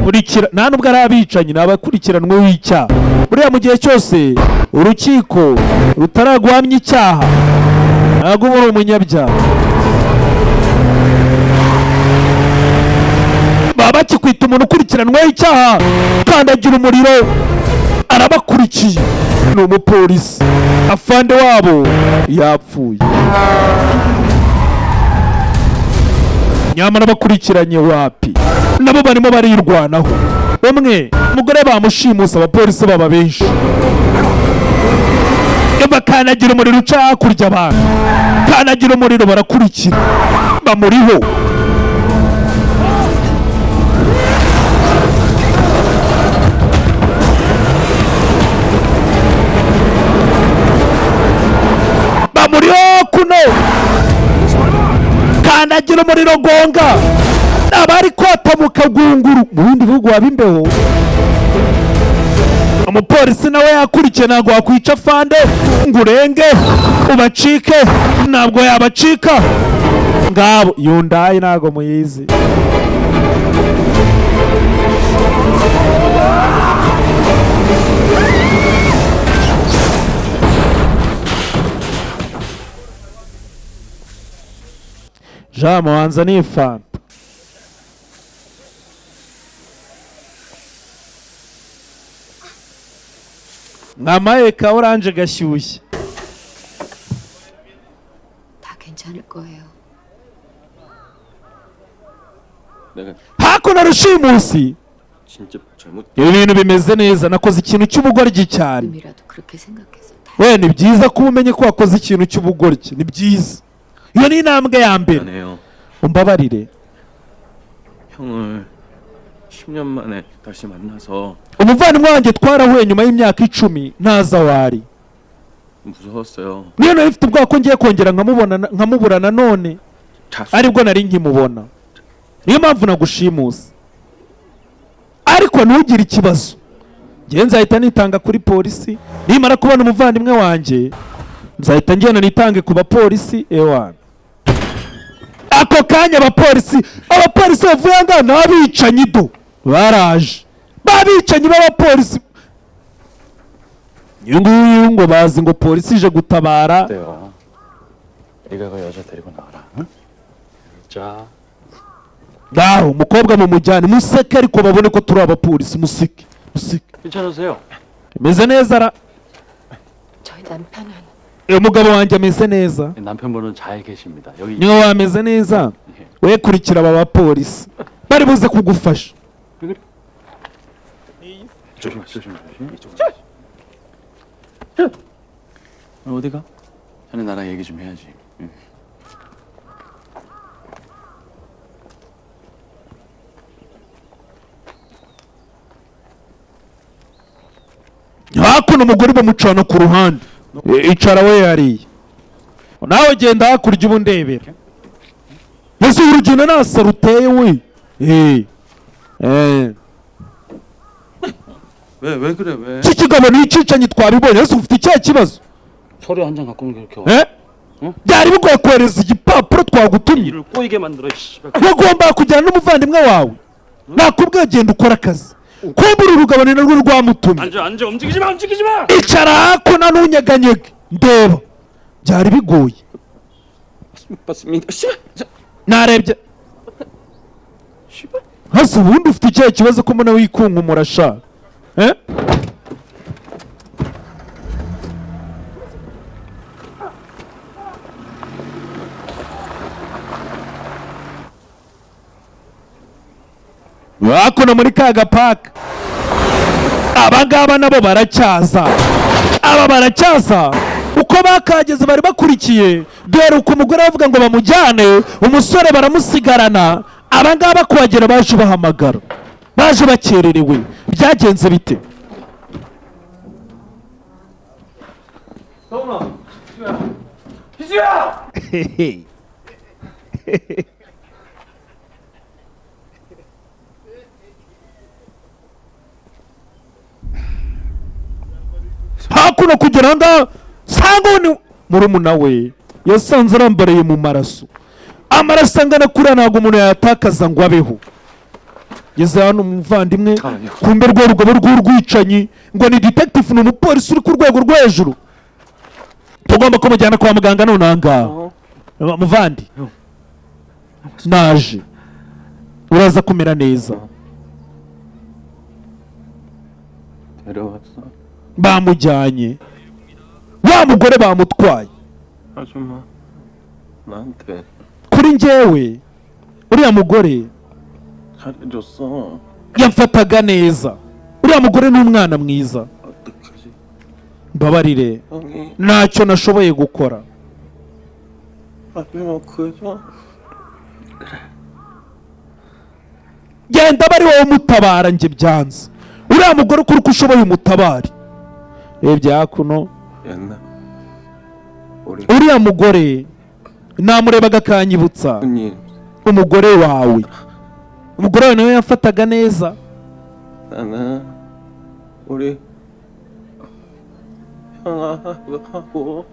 nkurikira, nta nubwo ari abicanyi, ni abakurikiranweho icyaha. Buriya mu gihe cyose urukiko rutaraguhamya icyaha, ntabwo uba uri umunyabyaha, baba bakikwita umuntu ukurikiranweho icyaha. Kandagira umuriro, arabakurikiye, ni umupolisi, afande wabo yapfuye. Nyamara bakurikiranye wapi, nabo barimo barirwanaho. Umwe umugore bamushimusa, abapolisi baba benshi bakanagira umuriro uca hakurya, abantu kanagira umuriro barakurikira, bamuriho. Bamuriho kuno, kandagira umuriro gonga abari kota mu kagunguru. Mu bindi bihugu waba imbeho. Umupolisi nawe yakurikiye, ntabwo wakwica fande ngo urenge ubacike, ntabwo yabacika. Ngabo yundayi ntabwo muyizi. Jean mubanza ni fanta. Mwamaye ka oranje gashyushye. 다 괜찮을 거예요. 내가 Hakuno rushimusi, 진짜 잘못 ibi bintu bimeze neza, nakoze ikintu cy'ubugoryi cyane. 지금이라도 그렇게 생각해서 다 We, ni byiza kuba umenye ko wakoze ikintu cy'ubugoryi, ni byiza, iyo ni intambwe ya mbere. 미안해요. Umbabarire. 형을 10년 만에 다시 만나서 Umuvandimwe wanjye twarahuye nyuma y'imyaka 10 ntaza wari. 무서웠어요. Niyo nari mfite ubwoba ko ngiye kongera nkamubona, nkamubura nanone, 자수 aribwo nari nkimubona, niyo mpamvu nagushimusa. Ariko ntugire ikibazo, njyewe nzahita nitanga kuri polisi nimara kubona umuvandimwe wanjye, nzahita ngenda nitange ku bapolisi. Ewana, ako kanya abapolisi bavuye aha ngaha ni abicanyi do, baraje babicanyi b'abapolisi. Uyu nguyu ngo bazi ngo polisi ije gutabara. 어때요? 네가 그 여자 데리고 나가라. 응? 자, Ngaho umukobwa mumujyane, museke ariko babone ko turi abapolisi, museke museke. 괜찮으세요? Ameze neza ra? 저희 남편은 Uyu mugabo wanjye ameze neza? 남편분은 잘 계십니다. 여기 Niba wameze neza, we kurikira aba bapolisi bari buze kugufasha. 조심 조심 조심. 이쪽으로. 어디가? 자네 나랑 얘기 좀 해야지. 응. Hakuno umugore bamucana ku ruhande. Icara we hariya, nawe genda hakurya ubu ndebera. Ese urugendo nasa ruteye we? Eh. Eh. 왜 왜 그래 왜? Iki kigabo ni icicanyi twabibonye, ese ufite ikihe kibazo? 서류 한 장 갖고 온 게 그렇게 Eh? Byari bigoye kohereza igipapuro twagutumye? 일을 꼬이게 만들어. 씨발. Wagombaga kujyana n'umuvandimwe wawe, nakubwiye genda ukora akazi. Kumbe uru rugabo ni narwo rwamutumye. 앉아 앉아, 움직이지 마, 움직이지 마. Icara hakuno ntunyeganyege ndeba, byari bigoye. 맞습니다. 씨발. Narebye hasi. Ubundi ufite ikihe kibazo ko mbona wikunkumura sha? Eh? Hakuno muri ka gapaka, abangaba nabo baracyaza, aba baracyaza uko bakageze bari bakurikiye. Dore uko umugore bavuga ngo bamujyane, umusore baramusigarana. Abangaba kuhagera baje bahamagara, baje bakererewe, byagenze bite? Hakuno kugera aha ngaha sanga ni murumuna we yasanze arambaraye mu maraso. Amaraso angana kuriya ntabwo umuntu yayatakaza ngo abeho. Ngeze hano umuvandimwe, kumbe rwa rugabo rw'urwicanyi ngo ni detective, ni umupolisi uri ku rwego rwo hejuru, tugomba kumujyana kwa muganga none aha ngaha. Muvandi, naje, uraza kumera neza. 데려왔어. Bamujyanye, wa mugore bamutwaye. 아줌마 나한테 Kuri njyewe Uriya mugore 잘해줬어. yamfataga neza. Uriya mugore ni umwana mwiza. 어떡하지? Mbabarire, 형이 ntacyo nashoboye gukora. 앞에만 구해줘. Genda abe ari wowe umutabara, njye byanze. Uriya mugore ukora uko ushoboye umutabare. Rebye hakuno. 옛날 우리 Uriya mugore namurebaga akanyibutsa 형님 umugore wawe. Umugore wawe nawe yamfataga neza. 나는 우리 형아하고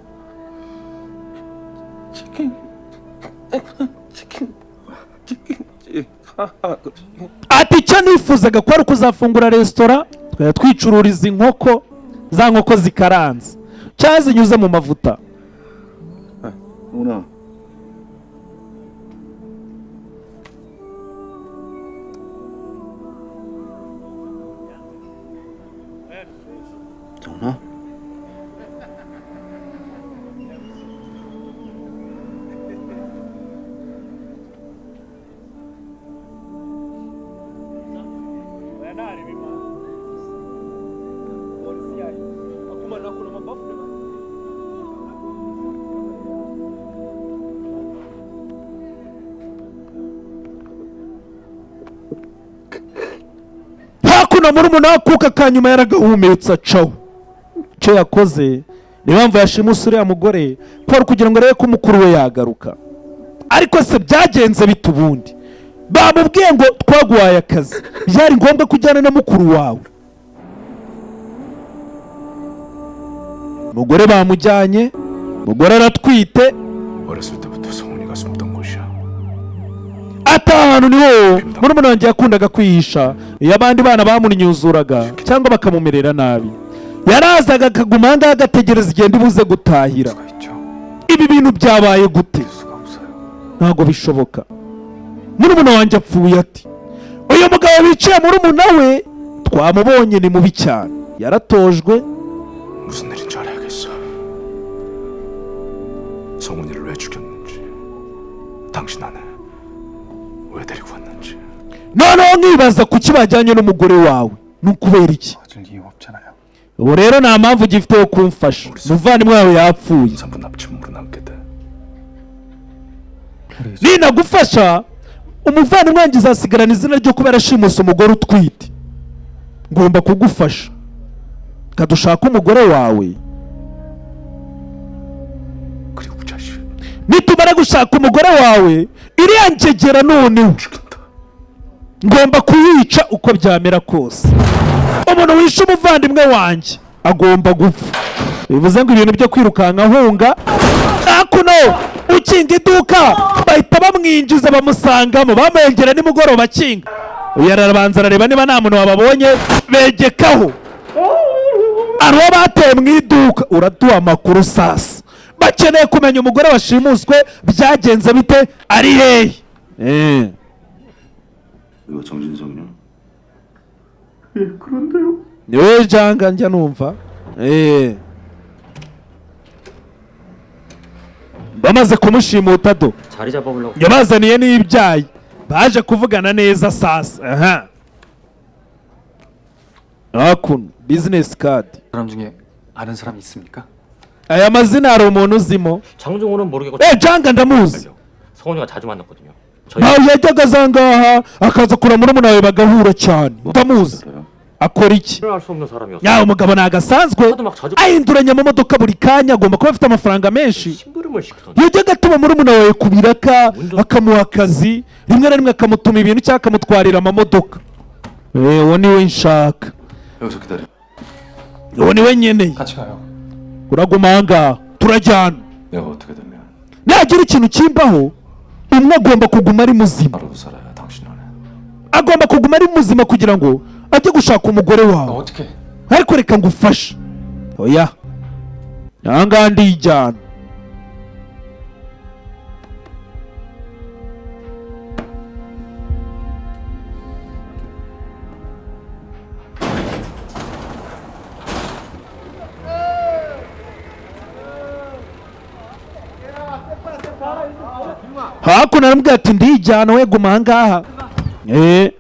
치킨 치킨 치킨집 하고 Ati icyo nifuzaga ko ari ukuzafungura resitora, tukajya twicururiza inkoko, za nkoko zikaranze cyangwa zinyuze mu mavuta. 누나. 정나? Hakuno muri umuntu akuka ka nyuma yaragahumetse acaho. Icyo yakoze, niyo mpamvu yashimuse uriya mugore, paul, kugira ngo arebe ko umukuru we yagaruka. Ariko se byagenze bite ubundi? Bamubwiye ngo twaguhaye akazi, byari ngombwa ko ujyana na mukuru wawe? Umugore bamujyanye, umugore aratwite. 어렸을 때부터 성훈이가 숨던 곳이야. Ati ahantu niho murumuna wanjye yakundaga kwihisha iyo abandi bana bamunyuzuraga cyangwa bakamumerera nabi. Yarazaga akaguma aha ngaha agategereza igihe ndibuze gutahira. 수가 있죠. Ibi bintu byabaye gute? 수가 없어요. Ntabwo bishoboka. Murumuna wanjye apfuye ati uyu mugabo wicaye, murumuna we twamubonye, ni mubi cyane, yaratojwe. 무슨 일인지 알아야겠어. 성훈이를 왜 죽였는지, 당신 아내 왜 데리고 왔는지. Noneho nkibaza kuki bajyanye n'umugore wawe, ni ukubera iki? 도와줄 이유 없잖아요. Ubu rero nta mpamvu ugifite yo kumfasha, umuvandimwe wawe yapfuye. 산분 납치범으로 남게 돼. Ninagufasha, umuvandimwe wanjye azasigarana izina ryo kuba yarashimuse umugore utwite. Ngomba kugufasha kadushaka umugore wawe. 그리고 그 자식 Nitumara gushaka umugore wawe, iriya ngegera noneho 죽인다. Ngomba kuyica uko byamera kose. Umuntu wishe umuvandimwe wanjye agomba gupfa. Bivuze ngo ibintu byo kwirukanka ahunga, hakuno ukinga iduka bahita bamwinjiza, bamusangamo, bamwegera nimugoroba akinga. Uyu arabanza arareba niba nta muntu wababonye, begekaho. Hari uwo bateye mu iduka. Uraduha amakuru sasa. Bakeneye kumenya umugore washimuswe byagenze bite, ari hehe? 이거 정진성이냐? Ni wowe janga njya numva. Bamaze kumushimuta do 자리 잡아보려고 yabazaniye n'ibyayi, baje kuvugana neza sasa. Aha, hakuno business card. 사람 중에 아는 사람 있습니까? Aya mazina hari umuntu uzimo? 장종호는 모르겠고 Janga ndamuzi. 성훈이가 자주 만났거든요. 저희 Ntawe yajyaga aza ngaha akaza kureba murumuna wawe, bagahura cyane. Ndamuzi. Akora iki? 알수 없는 사람이었어요. Nyawe umugabo ntabwo asanzwe, 하도 막 자주 ahinduranya amamodoka buri kanya, agomba kuba afite amafaranga menshi. 심부름을 시키던데 Yajyaga atuma murumuna wawe ku biraka, akamuha akazi, rimwe na rimwe akamutuma ibintu cyangwa akamutwarira amamodoka. Uwo niwe nshaka. 여기서 기다려. Uwo niwe nkeneye. 같이 가요. Uraguma aha ngaha, turajyana. 내가 어떻게 되면 Nagira ikintu kimbaho, umwe agomba kuguma ari muzima. 하루도 살아야 당신 안에. Agomba kuguma ari muzima kugira ngo ajye gushaka umugore wawe. 어떻게? Ariko reka ngufashe. Oya, aha ngaha ndijyana. Hakuno aramubwira ati ndijyana, we guma ahangaha. Eh.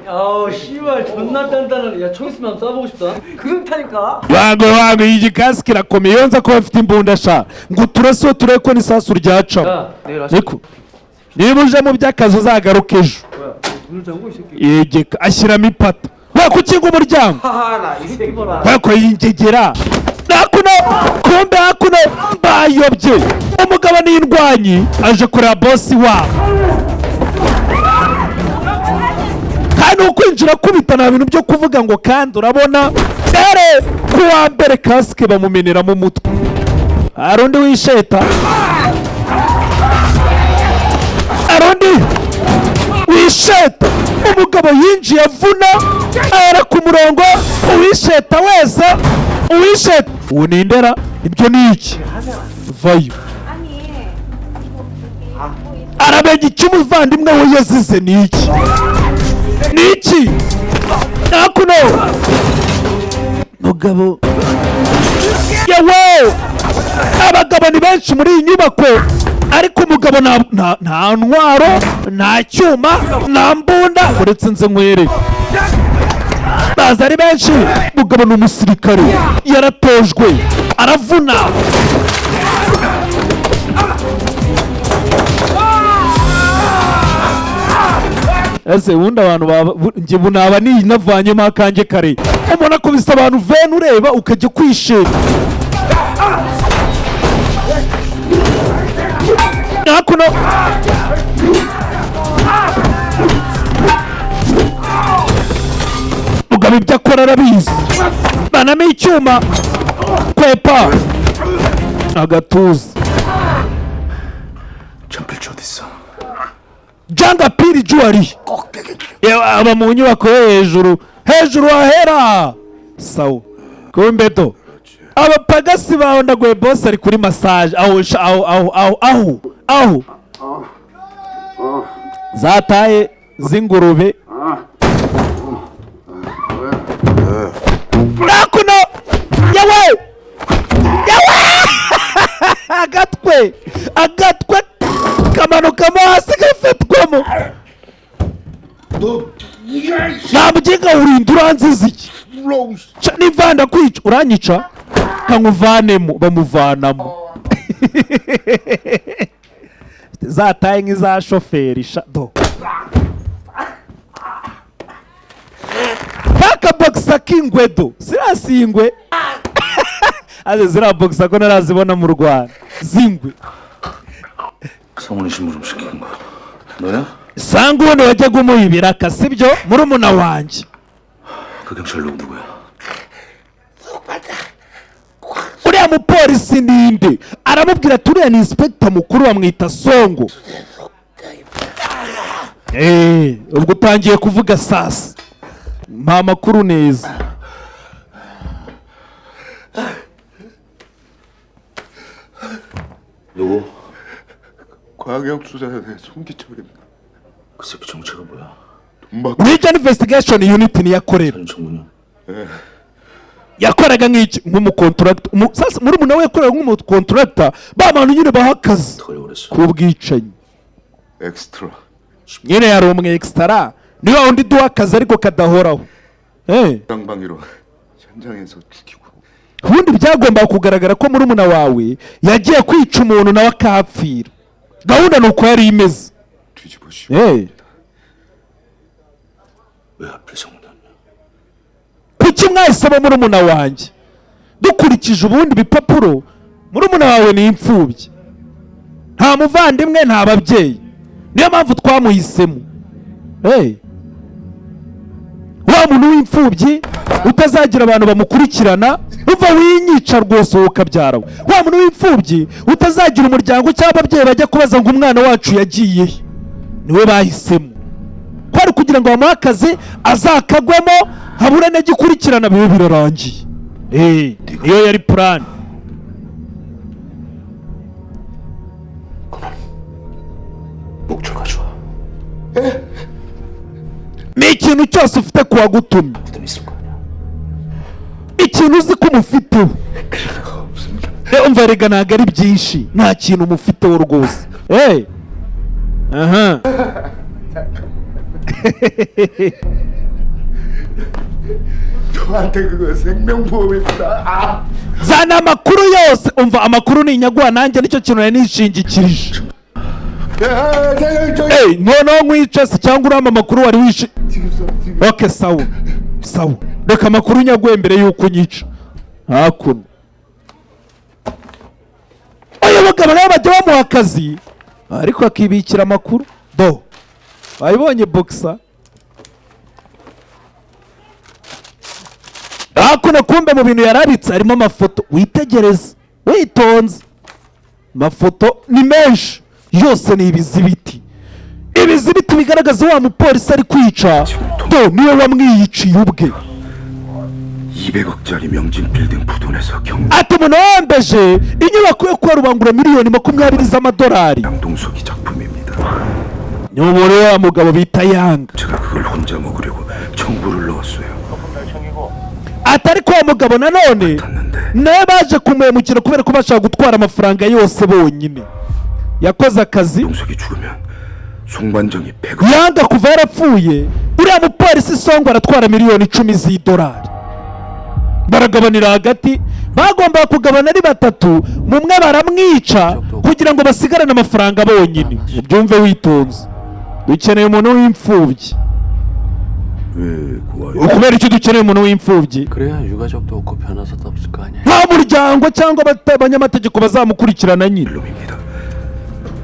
아우 씨발 존나 단단하네. 야, 총 있으면 한번 쏴보고 싶다. 그렇다니까. Wangu wangu, iyi kasike irakomeye. Iyo nza kuba mfite imbunda sha, ngo turase turebe ko n'isasu ryacamo. 야, 내일 아침 Niko niba uje mu by'akazi uzagaruka ejo. 뭐야? 문을 잠고 이 새끼. Yegeka ashyiramo ipata wakukinga umuryango. 하하 이 새끼 봐라. Kwako yingegera hakuno, kumbe hakuno bayobye. Umugabo n'indwanyi aje kureba bosi wabo, kandi ukwinjira akubita, nta bintu byo kuvuga ngo. Kandi urabona dore ku wa mbere kasike bamumeneramo umutwe. Hari undi wisheta, hari undi wisheta. Umugabo yinjiye avuna ahera ku murongo. Uwisheta wese, uwisheta ubu ni indera. Ibyo ni iki? Vayo. Aramenya icyo umuvandimwe we yazize. Ni iki? Ni iki? Hakuno mugabo, yewe, abagabo ni benshi muri iyi nyubako, ariko umugabo nta ntwaro, nta cyuma, nta mbunda, uretse nze nkwereke. Baza ari benshi. Umugabo ni umusirikare, yaratojwe, aravuna. Ese ubundi abantu baba njye ubu naba ninavanyemo akanjye kare. Umuntu akubise abantu veni, ureba ukajya kwishima. Hakuno mugabo ibyo akora arabizi. Banamo icyuma, kwepa agatuza. 정필주 어디 있어? Janga piri juwari. Yewe, aba mu nyubako yo hejuru, hejuru hahera. Sawa, kumbe to abapagasi bawe ndagoye. Boss ari kuri massage aho aho aho aho aho aho zataye z'ingurube. Hakuno, yewe yewe, agatwe agatwe kamanukamo hasi gafatwamo. Nta muginga, urinda uranziza iki? Ca nivanda kwica uranyica, kankuvanemo. Bamuvanamo zataye nk'iza shoferi sha. Do kakabogisa k'ingwe, do ziriya si ingwe aze, ziriya bogisa ko narazibona mu Rwanda z'ingwe. 성훈이 심부름 시킨 거 너야? Sanga ubundi wajyaga umuha ibiraka, sibyo murumuna wanjye? 그 경찰 누구 누구야? Uriya mupolisi ninde? Aramubwira ati uriya ni inspector mukuru, bamwita Songo. Eh, ubwo utangiye kuvuga sasa, mpa amakuru neza. 누구? 광역수사대 송기철입니다. 그 새끼 정체가 뭐야? 돈 받고 Region Investigation Unit niyo akorera. 청군요. Yakoraga nk'iki? Nk'umukontractor. Sasa murumuna we yakoraga nk'umukontractor, ba bantu nyine baha akazi k'ubwicanyi. 엑스트라. Nyine yari umwe extra, ni wa wundi duha akazi ariko kadahoraho. Eh. 쌍방위로 현장에서 죽이고 Ubundi byagombaga kugaragara ko murumuna wawe yagiye kwica umuntu nawe akahapfira. Gahunda ni uko yari imeze. 뒤집어 씌워. Eh. 왜 하필 성훈이었냐? Kuki mwahisemo murumuna wanjye? Dukurikije ubundi ibipapuro, murumuna wawe ni imfubyi, nta muvandimwe, nta babyeyi, niyo mpamvu twamuhisemo. Hey. Wa muntu w'imfubyi utazagira abantu bamukurikirana, uva winyica rwose wowe ukabyara we. Wa muntu w'imfubyi utazagira umuryango cyangwa ababyeyi bajya kubaza ngo umwana wacu yagiye he, niwe bahisemo. Kwari kugira ngo bamuhe akazi azakagwemo, habure n'igikurikirana, bibe birarangiye. Eh, niyo yari plan. 목줄 가져와. Ni ikintu cyose ufite kuwagutumye. 믿음 있을 거 아니야. Ikintu uzi ko umufiteho. Umva rega, ntabwo ari byinshi, nta kintu umufiteho rwose. Eh. Aha. 저한테 그거 생명보험입니다. 아. Zana amakuru yose. Umva, amakuru ni inyaguha, nanjye nicyo kintu nari nishingikirije. 야, 저, 저, Ey, noneho nkwice se cyangwa urampa amakuru wari wishe? 지금 써, 지금. Okay, sawa sawa, reka amakuru nyaguhe mbere y'uko unyica. Hakuno uyu mugabo nawe bajya bamuha akazi ariko akibikira amakuru. Do bayibonye boxer hakuno. Kumbe mu bintu yarabitse harimo amafoto. Witegereze witonze, amafoto ni menshi, yose ni ibizibiti. Ibizibiti bigaragaza wa mupolisi ari kwica. Do niwe wamwiyiciye ubwe. 200억짜리 명진 빌딩 부돈에서 경 Ati umuntu wambeje inyubako yo kuba rubangura miliyoni 20 z'amadolari. 양동석이 작품입니다. Ni umugore wa mugabo bita Yanga. 제가 그걸 혼자 먹으려고 청구를 넣었어요. Ati ariko uwo mugabo nanone 탔는데 nawe baje kumuhemukira kubera ko bashaka gutwara amafaranga yose bonyine. Yakoze akazi. 동석이 죽으면 송반장이 100억 Yanga kuva yarapfuye, uriya mupolisi Songo aratwara miliyoni 10 z'idolari. Baragabanira hagati. Bagombaga kugabana ari batatu, mumwe baramwica kugira ngo basigarane amafaranga bonyine. Ubyumve witonze, dukeneye umuntu w'imfubyi. 왜 구하여? Kubera icyo dukeneye umuntu w'imfubyi? 그래야 유가족도 없고 변호사도 없을 거 아니야. Nta muryango cyangwa abanyamategeko bazamukurikirana nyine. 놈입니다.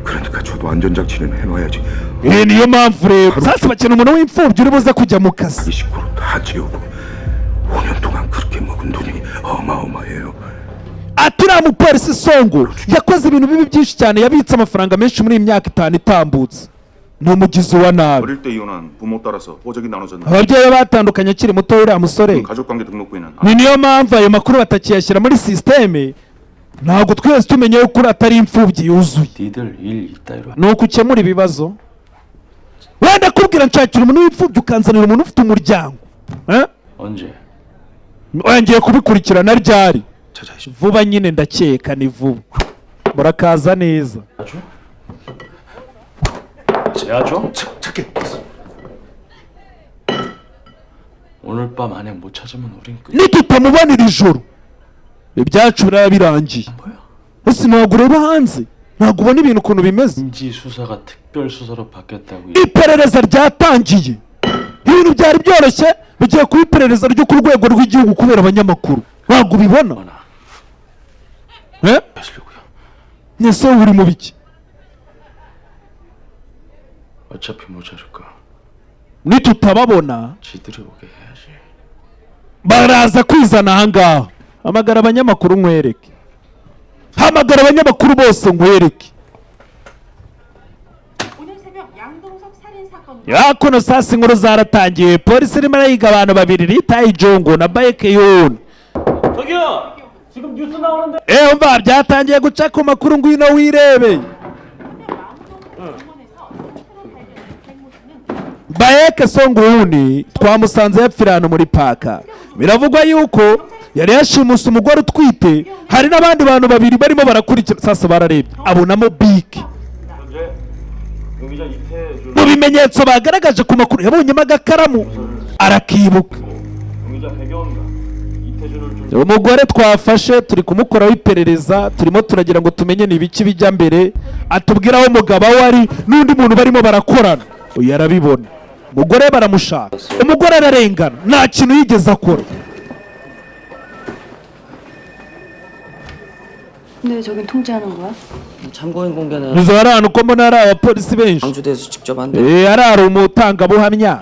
그러니까 저도 안전장치는 해놔야지. Iyi niyo mpamvu rero sasa bakeneye umuntu w'imfubyi uri buze kujya mu kazi. 이 식구로 다 채우고 5년 동안 그렇게 먹은 돈이 어마어마해요. Ati uriya mupolisi Songo yakoze ibintu bibi byinshi cyane, yabitse amafaranga menshi muri iyi myaka 5 itambutse, ni umugizi wa nabi. 어릴 때 이혼한 부모 따라서 호적이 나눠졌는데 Ababyeyi be batandukanye akiri muto uriya musore. 가족관계 등록부에는 Ni niyo mpamvu ayo makuru batakiyashyira muri sisiteme, ntabwo twese tumenye yuko uriya atari imfubyi yuzuye. 니들 일 이따위로 Ni uko ukemura ibibazo. Wenda kubwira nshakira umuntu w'imfubyi, ukanzanira umuntu ufite umuryango. Eh? 언제? Oya, ngiye kubikurikirana. Ryari? Vuba nyine, ndakeka ni vuba. Murakaza neza. 제아죠? 착해. 오늘 밤 안에 못 찾으면 우린 끝. Nitutamubona iri joro, ibyacu biraba birangiye. Ese ntabwo ureba hanze? Ntabwo ubona ibintu ukuntu bimeze? 인지 수사가 특별 수사로 바뀌었다고. Iperereza ryatangiye. Ibintu byari byoroshye bigiye kuba iperereza ryo ku rwego rw'igihugu kubera abanyamakuru. Ntabwo ubibona? Eh? Ese wowe uri mu biki? 어차피 못 찾을 거. Nitutababona 지들이 오게 해야지. baraza kwizana ahangaha. Hamagara abanyamakuru nkwereke, hamagara abanyamakuru bose nkwereke. 오늘 새벽 양동석 살인 사건 Hakuno sasa inkuru zaratangiye. Polisi irimo irayiga abantu babiri, Ritayi Jongo na Bayeke Yoni. 저기요, 지금 뉴스 나오는데. Eee, umva, byatangiye guca ku makuru, ngwino wirebe. Bayeke Songuhuni twamusanze yapfira ahantu muri paka. Biravugwa yuko yari yashimuse umugore utwite. Hari n'abandi bantu babiri barimo barakurikira. Sasa bararebye, abonamo bike 용의자 이태준 mu bimenyetso bagaragaje ku makuru. Yabonyemo agakaramu arakibuka. 용의자 배경입니다. 이태준을 좀 Umugore twafashe turi kumukoraho iperereza, turimo turagira ngo tumenye ni ibiki bijya mbere, atubwire aho umugabo we ari n'undi muntu barimo barakorana. Uyu arabibona. Umugore baramushaka, umugore ararengana, nta kintu yigeze akora. 근데 왜 저긴 통제하는 거야? 참고인 공개는 Nizo hari ahantu uko mbona hari abapolisi benshi. 광주대에서 직접 한대. Eh, hari umutangabuhamya.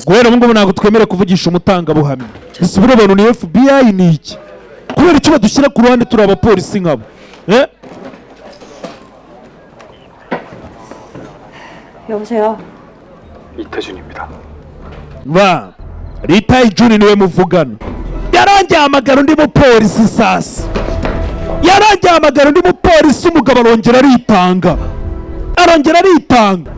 Guhera ubu ngubu ntabwo twemerewe kuvugisha umutangabuhamya. Ese buriya bantu ni FBI, ni iki? Kubera icyo badushyira ku ruhande turi abapolisi nkabo? Eh? 여보세요. 이태준입니다. Ba Ritayi Juni niwe muvugana. Yarangiye ahamagara undi mupolisi. Sasa yarangiye ahamagara undi mupolisi, umugabo arongera aritanga, arongera aritanga.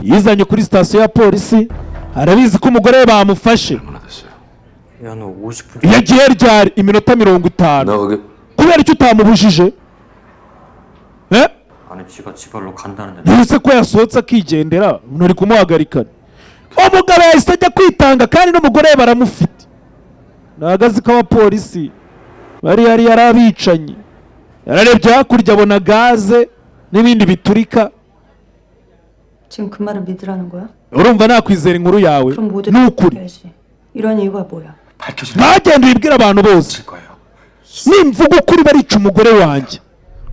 Yizanye kuri sitasiyo ya polisi, arabizi ko umugore we bamufashe. 야, 너 50분 Yagiye ryari? Iminota 50. 너 거기 Kubera icyo utamubujije? Eh? 안 아니 지가 지발로 간다는데 Ntuse ko yasohotse akigendera, nturi kumuhagarika. Umugabo yahise ajya kwitanga kandi n'umugore we baramufite. Ntabwo azi ko abapolisi bari yari yarabicanyi. Yararebye hakurya abona gaze n'ibindi biturika. 지금 그 말을 믿으라는 거야? Urumva nakwizera inkuru yawe? 그럼 모두 Ni ukuri. 해야지. 이런 이유가 뭐야? Ntagende wibwire abantu bose. Nimvuga ukuri barica umugore wanjye.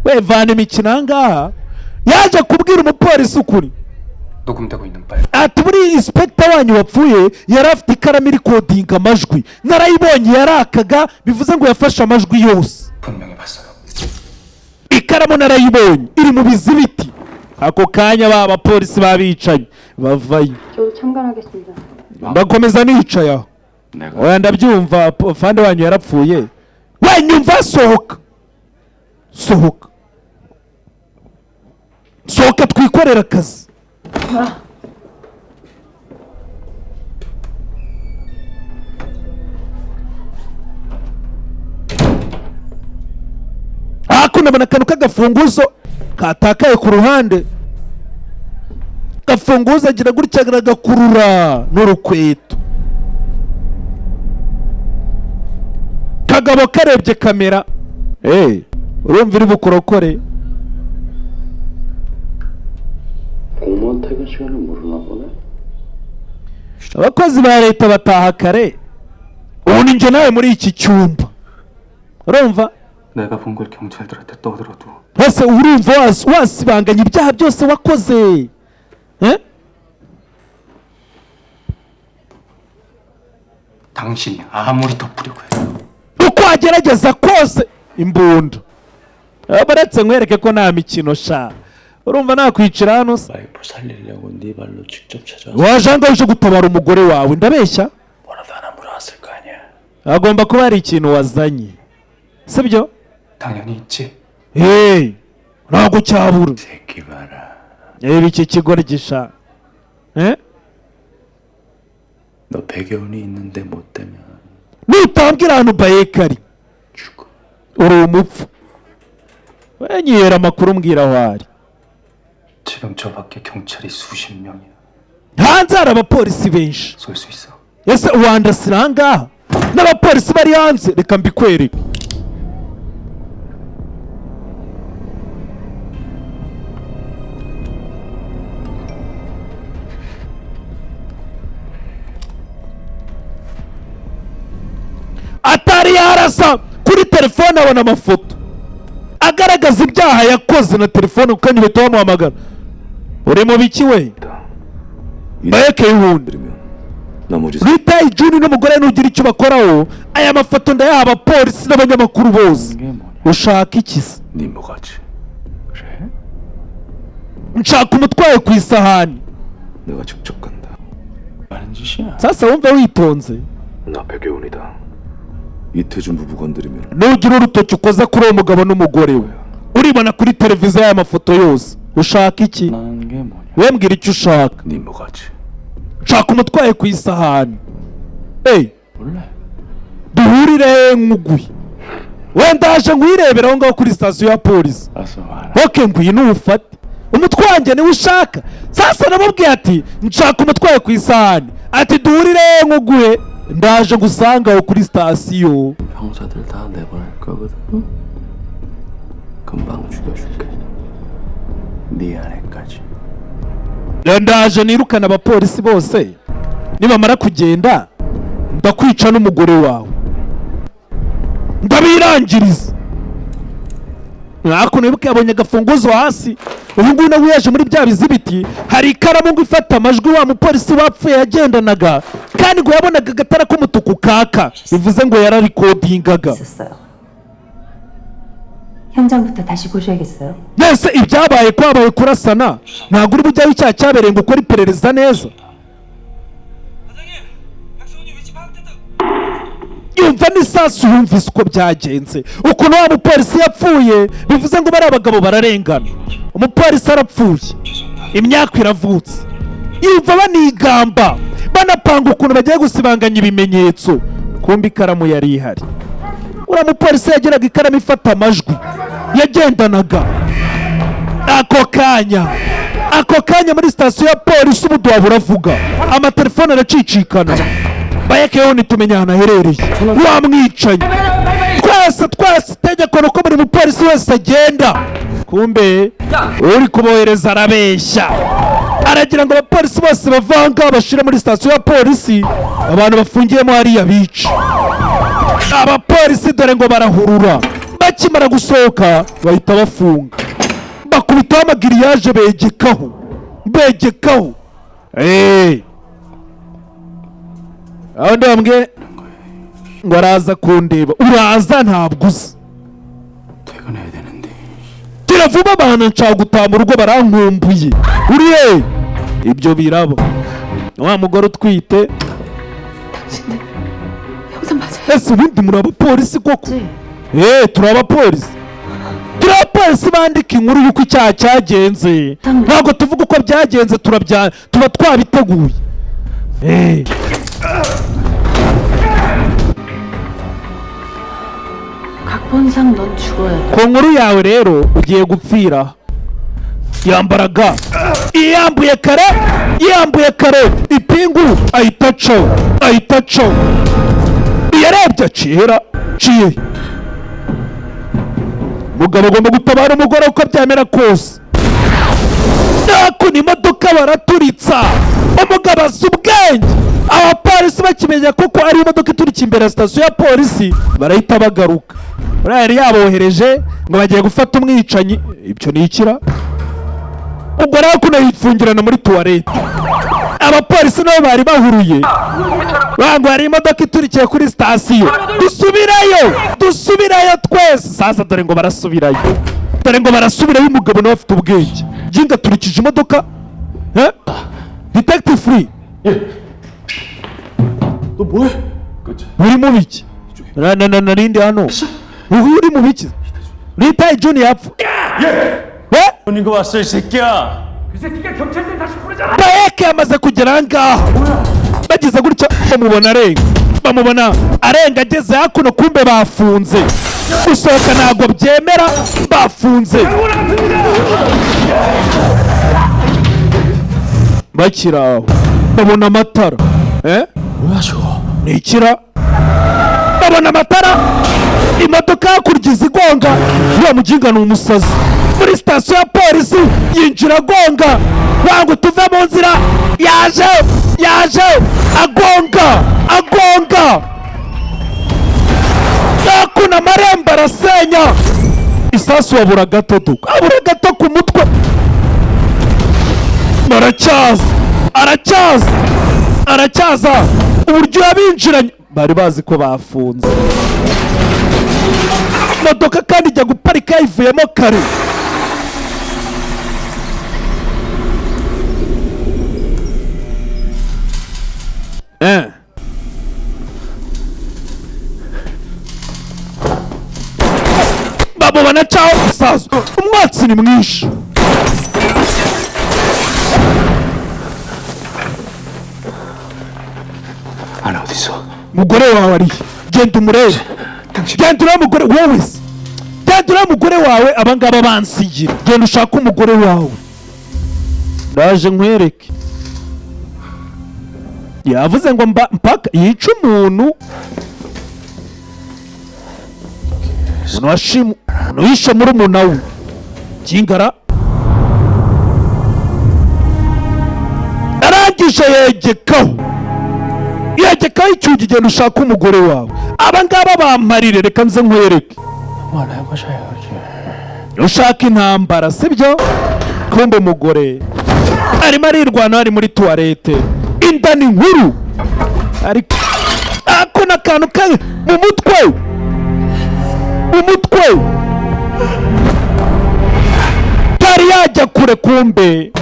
We vana imikino aha ngaha. Yaje kubwira umupolisi ukuri. 녹음되고 있는 빨 Ati buriya inspector wanyu wapfuye yari afite ikaramu iri kodinga amajwi, narayibonye yarakaga, bivuze ngo yafashe amajwi yose. 분명히 봤어요. Ikaramu narayibonye iri mu bizibiti. Ako kanya ba bapolisi babicanyi bavayo. 저도 참관하겠습니다. Ndakomeza nicaye aho. 내가 Oya ndabyumva, fande wanyu yarapfuye. We nyumva, sohoka sohoka sohoka twikorere akazi. Hakuno abona akantu k'agafunguzo katakaye ku ruhande. Gafunguzo agira gutya aragakurura n'urukweto. Kagabo karebye kamera, eh, urumva iri bukorokore. 공무원 퇴근 시간을 모르나 보네. Abakozi ba leta bataha kare. Ubu ni njye nawe muri iki cyumba, urumva? 내가 본 걸 경찰들한테 떠들어도 Hose urumva wasibanganya ibyaha byose wakoze, eh? 당신이 아무리 덮으려고 해도 Uko wagerageza kose imbunda. Baretse nkwereke ko nta mikino sha. Urumva nakwicara hano se? 와이프 살리려고 네 발로 직접 찾아와서 Waje ahangaha uje gutabara umugore wawe, ndabeshya? 뭐라도 하나 물어왔을 거 아니야. Agomba kuba hari ikintu wazanye, sibyo? 당연히 있지. Hey, ntabwo cyabura. 새끼 봐라. Reba iki kigoryi sha, eh? 너 백여운이 있는데 못 되면 Nutambwira ahantu bayekari 죽어. uri umupfu. Wenyihera amakuru, mbwira aho ari. 지금 저 밖에 경찰이 수십 명이야. Hanze hari abapolisi benshi. 쏠 수 있어. Ese wandasira aha ngaha n'abapolisi bari hanze? Reka mbikwereke. Atari yarasa kuri telefone abona amafoto agaragaza ibyaha yakoze na telefone kuko bahita bamuhamagara. Uri mu biki we? Bayeke y'uwundi. 나머지 Rita Juni n'umugore nugira icyo bakoraho, aya mafoto ndayaha abapolisi n'abanyamakuru bose. 이게 뭐냐? Ushaka iki se? 네 뭐가지? 그래? Nshaka umutwaye ku isahani. 내가 직접 간다. 하는 짓이야. Sasa wumve witonze. 나 백여운이다. 이태준 부부 건드리면 Nugira urutoki ukoza kuri uwo mugabo n'umugore we, uribona kuri televiziyo aya mafoto yose. Ushaka iki? 나는 게 뭐냐? We mbwira icyo ushaka. 네 뭐가지? Nshaka umutwaye ku isahani. Ey, 몰래. duhurire he nkuguhe? Wenda ndaje nkwirebera aho ngaho kuri sitasiyo ya polisi. 알았어 말아. Ok, ngwino ufate umutwe wanjye niwe ushaka. Sasa namubwiye ati nshaka umutwaye ku isahani, ati duhurire nkuguhe, ndaje ngusanga aho kuri sitasiyo. 형사들 다 내보낼 거거든. 금방 죽여줄게. 네 아내까지. Ndaje nirukana abapolisi bose, nibamara kugenda ndakwica n'umugore wawe, ndabirangiriza. Hakuno wibuke yabonye agafunguzo hasi. Uyu nguyu nawe yaje muri bya bizibiti, hari ikaramu ngo ifata amajwi wa mupolisi wapfuye yagendanaga, kandi ngo yabonaga agatara k'umutuku kaka, bivuze ngo yararikodingaga. 있었어요. 현장부터 다시 보셔야겠어요. Mbese ibyabaye ko habaye kurasana, ntabwo uri bujyaho icyaha cyabereye ngo ukore iperereza neza? Yumva n'isasu, yumvise uko byagenze, ukuntu wa mupolisi yapfuye, bivuze ngo bariya abagabo bararengana. Umupolisi arapfuye, imyaka iravutse. Yumva banigamba banapanga ukuntu bagiye gusibanganya ibimenyetso. Kumbe ikaramu yari ihari, uriya mupolisi yagiraga ikaramu ifata amajwi yagendanaga. Ako kanya muri sitasiyo ya polisi ubuduha buravuga, amatelefone aracicikana. Bayekeho ntitumenya ahantu aherereye wamwicaye. Twese twese, itegeko ni uko buri mupolisi wese agenda. Kumbe uri kubohereza arabeshya, aragira ngo abapolisi bose bavanga bashyire muri sitasiyo ya polisi abantu bafungiyemo hariya bica abapolisi. Dore ngo barahurura, bakimara gusohoka bahita bafunga, bakubitaho amagiriyaje, begekaho begekaho. Eee, aho ndambwe ngo araza kundeba. Uraza ntabwo uzi. 퇴근해야 되는데. Gira vuba abantu, nshaka gutaha mu rugo, barankumbuye. Uri he? Ibyo biraba wa mugore utwite. 당신들 형사 맞아요? Ese ubundi muri abapolisi koko? Eee, turi abapolisi, turi abapolisi bandika inkuru y'uko icyaha cyagenze. Ntabwo tuvuga uko byagenze, turabya tuba twabiteguye. Eee. 각본상 넌 죽어야 돼. Ku nkuru yawe rero ugiye gupfira. Yambaraga iyambuye kare, yambuye kare ipingu, ahita acaho, ahita acaho. Yarebye acira ciye. Umugabo agomba gutabara umugore uko byamera kose. Nakuno imodoka baraturitsa, umugabo azi ubwenge. Abapolisi bakimenya koko ari imodoka iturika imbere ya sitasiyo ya polisi, barahita bagaruka. Uriya yari yabohereje ngo bagiye gufata umwicanyi, ibyo ni ikira. Ubwo rero kuno yifungirana muri tuwarete, abapolisi nabo bari bahuruye bango hari imodoka iturikiye kuri sitasiyo, dusubirayo, dusubirayo twese. Sasa dore ngo barasubirayo, dore ngo barasubirayo. Umugabo nawe afite ubwenge, jinga aturikije imodoka. Eh? Detective Free. 너 뭐해? Uri mu biki? Na narindi hano. Ubu uri mu biki? Rita Junior yapfa. Eh? 이거 왔어 이 새끼야. Bayeke yamaze kugera aha ngaha, bagize gutya bamubona arenga, bamubona arenga ageze hakuno. Kumbe bafunze, gusohoka ntabwo byemera, bafunze. Bakiri aho babona amatara. Eh? Ni ikira, babona amatara, imodoka hakurya izigonga. Wa muginga ni umusazi. Muri sitasiyo ya polisi yinjira agonga, wanga tuve mu nzira. Yaje, yaje agonga, agonga yakuna amarembo arasenya. Isasu abura gato, duka abura gato ku mutwe. Aracyaza, aracyaza, aracyaza. Uburyo yabinjiranye, bari bazi ko bafunze imodoka kandi ijya guparika yayivuyemo kare. Eh. Bamubona caho gusaza, umwotsi ni mwinshi. 아내 어디 있어? Umugore wawe arihe? Genda umurebe, genda urebe umugore wowe se, genda urebe umugore wawe. Abangaba bansigira, genda ushake umugore wawe, ndaje nkwereke. Yavuze ngo mba mpaka yice umuntu, umuntu washimu, umuntu wishe murumuna we kingara. Arangije yegekaho, yegekaho icyugi. Genda ushake umugore wawe, aba ngaba bamparire, reka nze nkwereke. Ushaka intambara sibyo? Kumbe umugore arimo arirwana, ari muri tuwarete, inda ni nkuru, ariko ako ni akantu kari mu mutwe, mu mutwe tari yajya kure. Kumbe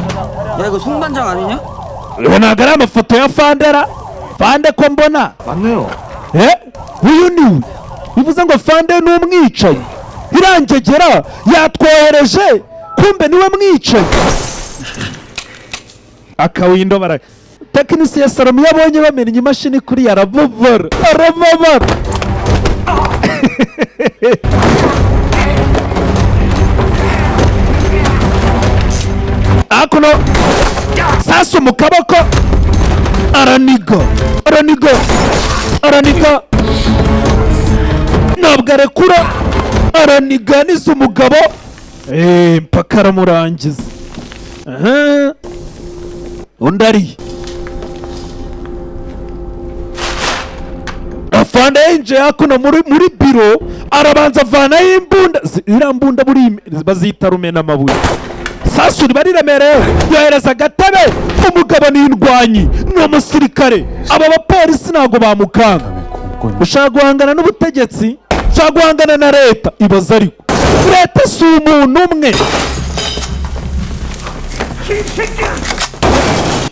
야 이거 송반장 아니냐? ubu ntabwo ari amafoto ya Fandera? Fande ko mbona? 맞네요. Eh, uyu ni we. Bivuze ngo Fande ni umwicanyi. Irangegera yatwohereje, kumbe niwe mwicanyi. Akawindo bara tekinisiye Salomo iyo abonye bamennye imashini kuriya arababara, arababara. Hakuno sasu mu kaboko, araniga, araniga, araniga, ntabwo arekura, araniga nize umugabo mpaka aramurangiza. Aha. Undi ari afande yinjiye hakuno muri biro, arabanza avanayo imbunda. Iriya mbunda buri bazita rumena amabuye, sasu riba riremereye. Yohereza agatebe. Umugabo ni indwanyi, ni umusirikare. Aba bapolisi ntabwo bamukanga. Ushaka guhangana n'ubutegetsi, ushaka guhangana na leta, ibaza ariko leta si umuntu umwe.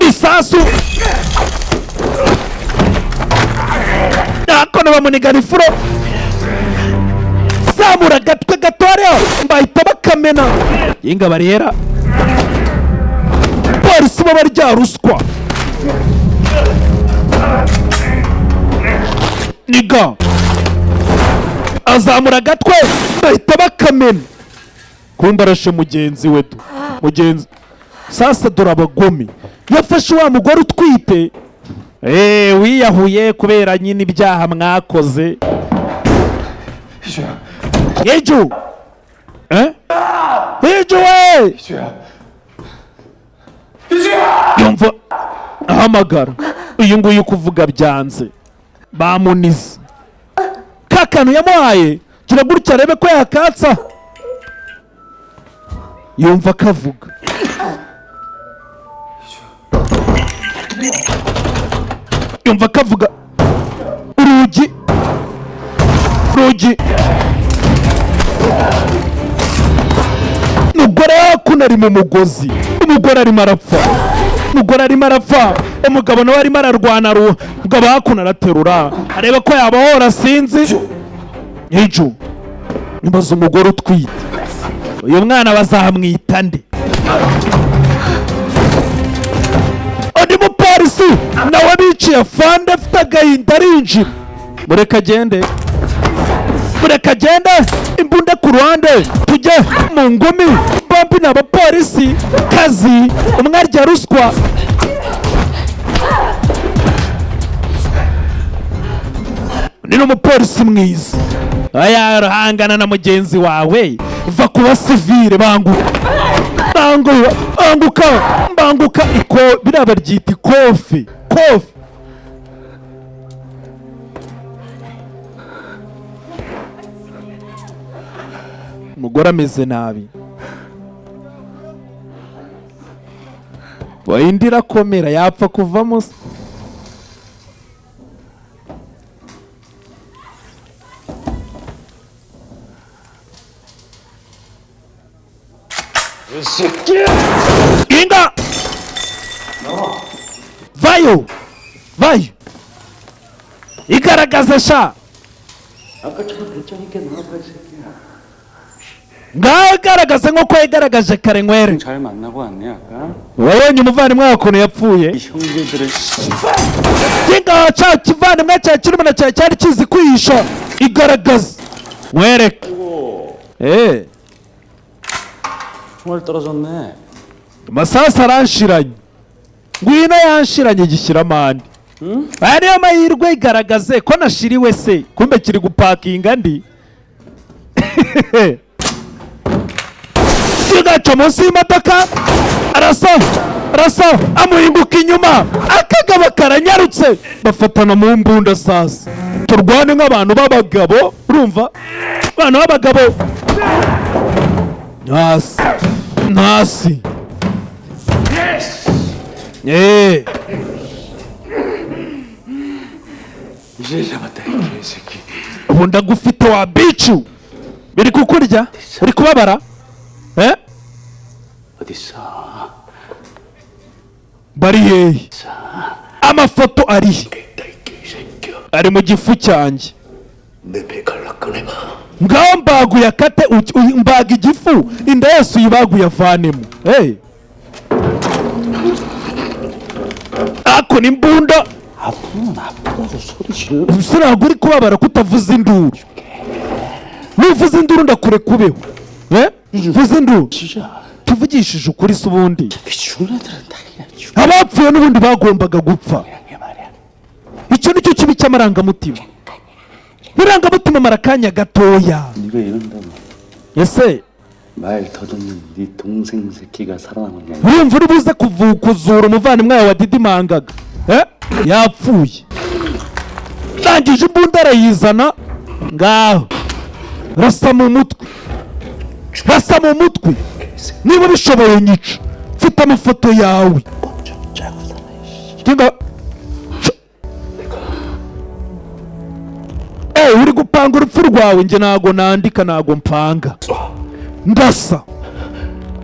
Isasu nakono bamuniga ifuro, zamura agatwe gatoya, bahita bakamena. Yinga barera polisi bo barya ruswa. Niga azamura agatwe, bahita bakamena. Kumba arashe mugenzi we tu mugenzi. Sasa dore abagome, yafashe wa mugore utwite wiyahuye kubera nyine ibyaha mwakoze. Ejo ejo we yumva ahamagara uyu nguyu kuvuga byanze, bamunize ka kantu yamuhaye kiragutya arebe ko yakatsa, yumva kavuga. Yumva kavuga urugi, urugi. Umugore hakuno ari mu mugozi, umugore arimo arapfa, umugore arimo arapfa, umugabo nawe arimo ararwana. Umugabo hakuno araterura areba ko yabohora, sinzi ejo nibaza umugore utwite uyu mwana bazamwita nde? Undi mupolisi nawe biciye afande afite agahinda arinjira, mureke agende, mureke agende, imbunda ku ruhande tujye mu ngumi. Bombi ni abapolisi kazi, umwe arya ruswa. Ni n'umupolisi mwiza aya arahangana na mugenzi wawe, va kuba sivile, banguka banguka banguka banguka. Iko biriya baryita ikofi, kofi. Umugore ameze nabi, indi irakomera yapfa kuvamo se. Inga vayo vayo igaragaza sha. Ngaho igaragaze nk'uko yigaragaje kare nywere. 잘 만나고 왔네 아까. Wabonye umuvandimwe wawe ukuntu yapfuye? 이 형제들을 Inga cya kivandimwe cyawe kirumuna cyawe cyari kizi kwihisha, igaragaza nkwereke. 총알 떨어졌네. Amasasu aranshiranye, ngwino yanshiranye gishyiramo andi. Aya niyo mahirwe, igaragaze ko nashiriwe se, kumbe kiri gupakinga andi. Kigaca munsi y'imodoka, arasa arasa, amuhinguka inyuma, akagabo karanyarutse, bafatana mu mbunda. Sasa turwane nk'abantu b'abagabo, urumva abantu b'abagabo. Ntasi ntasi 이제 잡았다 이 개새끼. Ubu ndagufite wa bicu, biri kukurya, uri kubabara 어딨어? Bari hehe? Amafoto ari he? Ari mu gifu cyanjye. 내 배갈라 꺼내봐. Ngaho mbaguye akate mbaga igifu, inda yose uyibaguye avanemo. Hey. Ako ni imbunda. 아프면 아프다고 소리 질러. Ese ntabwo uri kubabara ko utavuza induru? Nuvuza induru ndakureka ubeho. Vuza induru. 진짜. Watuvugishije ukuri se ubundi? 죽은 애들은 다 그냥 죽. Abapfuye n'ubundi bagombaga gupfa. Icyo nicyo kibi cy'amarangamutima. Irangamutima amara akanya gatoya. 네가 이런다고 Ese 말 더듬는 네 동생 새끼가 살아남았냐? urumva uri buze kuzura umuvandimwe wawe wadidimangaga? Eh? Yapfuye. Ndangije imbunda arayizana ngaho, rasa mu mutwe, rasa mu mutwe niba ubishoboye, nyica, mfite amafoto yawe. Kinga. Eh, uri gupanga urupfu rwawe. Njye ntago nandika, ntago mpanga. Ndasa,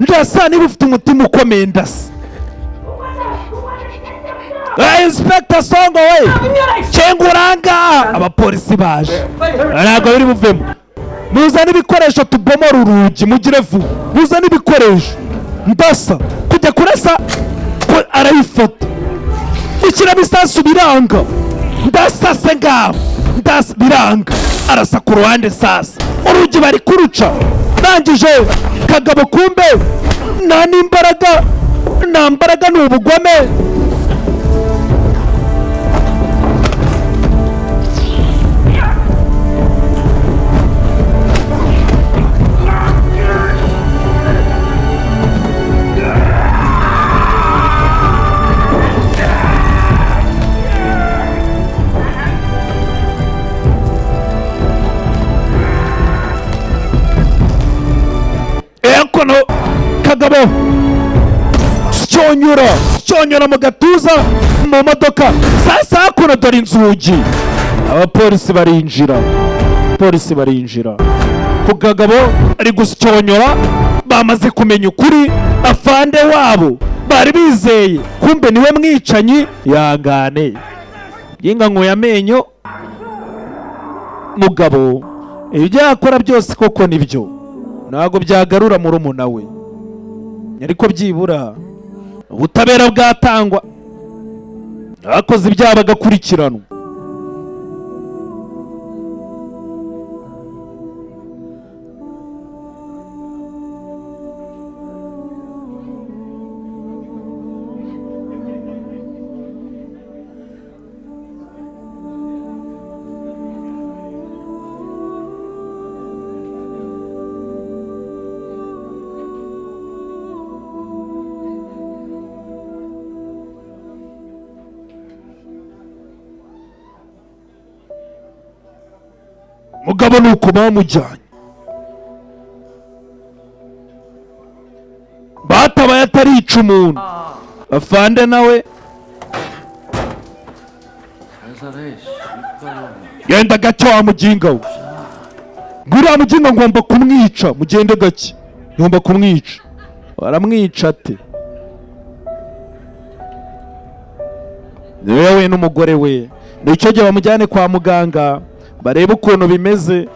ndasa niba ufite umutima ukomeye, ndasa. Eh, Inspector Songo we, kenguranga, abapolisi baje, ntabwo biri buvemo. Muzane ibikoresho tubomora urugi, mugire vuba, muzane ibikoresho. Ndasa, kujya kurasa arayifata, gushyiramo isasu biranga. Ndasa se ngaho, ndasa biranga, arasa ku ruhande. Sasa urugi bari kuruca. Ndangije kagabo, kumbe nta n'imbaraga, nta mbaraga, ni ubugome. Ekono kagabo syonyura, syonyura mu gatuza mu modoka. Sasa hakuno dore inzugi, abapolisi barinjira, polisi barinjira ku kagabo ari gusyonyora. Bamaze kumenya ukuri, afande wabo bari bizeye kumbe niwe mwicanyi. Yangane yinga nkuye amenyo mugabo, ibyo yakora byose koko nibyo, ntabwo byagarura murumuna we, ariko byibura ubutabera bwatangwa, abakoze ibyaha bagakurikiranwa. Mugabo ni uko bamujyanye, batabaye atarica umuntu. Afande nawe genda gake wa muginga we, ngo uriya muginga ngomba kumwica, mugende gake, ngomba kumwica. Baramwica ate? Niwe we n'umugore we, nicyo gihe bamujyane kwa muganga barebe ukuntu bimeze.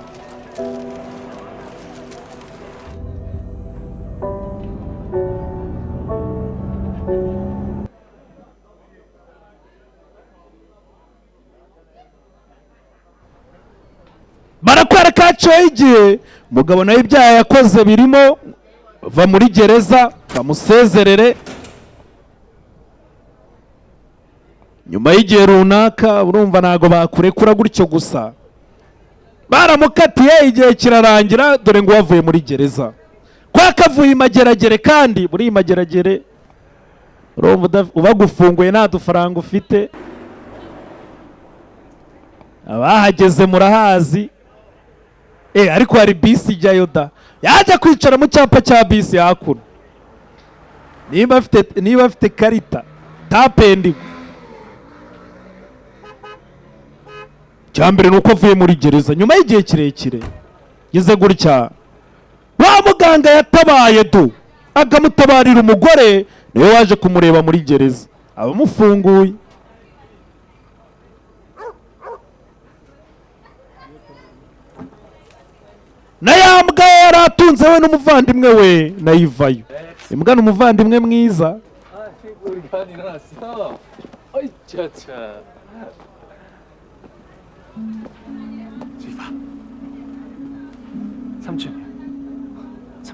Barakwereka haciyeho igihe, umugabo nawe ibyaha yakoze birimo va muri gereza bamusezerere. Nyuma y'igihe runaka, urumva ntabwo bakurekura gutyo gusa, baramukatiye igihe kirarangira. Dore ngo wavuye muri gereza kwa kavuye imageragere, kandi muri iyi mageragere urumva ubagufunguye nta dufaranga ufite, abahageze murahazi. Ariko hari bisi ijyayo da, yajya kwicara mu cyapa cya bisi hakuno, niba afite karita tapendigo. Icyambere ni uko avuye muri gereza nyuma y'igihe kirekire. Ngeze gutya, wa muganga yatabaye du akamutabarira umugore, niwe waje kumureba muri gereza, abamufunguye. Na ya mbwa yari atunze we n'umuvandimwe we nayo ivayo. Imbwa ni umuvandimwe mwiza. 아이고 우리 반 일어났어. 어이 차차. 저기 봐. 삼촌이야.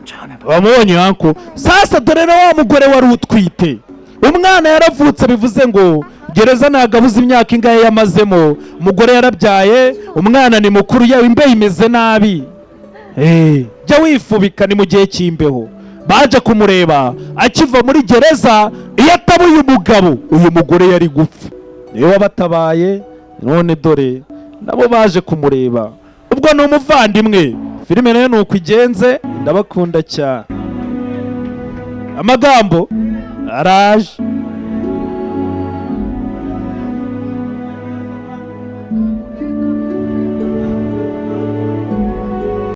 사람 처음 해봐. Wamubonye uncle? Sasa dore na wa mugore wari utwite, umwana yaravutse. Bivuze ngo gereza ntabwo abuze imyaka ingahe yamazemo. Umugore yarabyaye, umwana ni mukuru. Yewe, imbeho imeze nabi. Jya wifubika, ni mu gihe cy'imbeho. Baje kumureba akiva muri gereza. Iyo ataba uyu mugabo, uyu mugore yari gupfa. Niwe wabatabaye. None dore nabo baje kumureba, ubwo ni umuvandimwe. Filime nayo ni uko igenze. Ndabakunda cyane. Amagambo araje.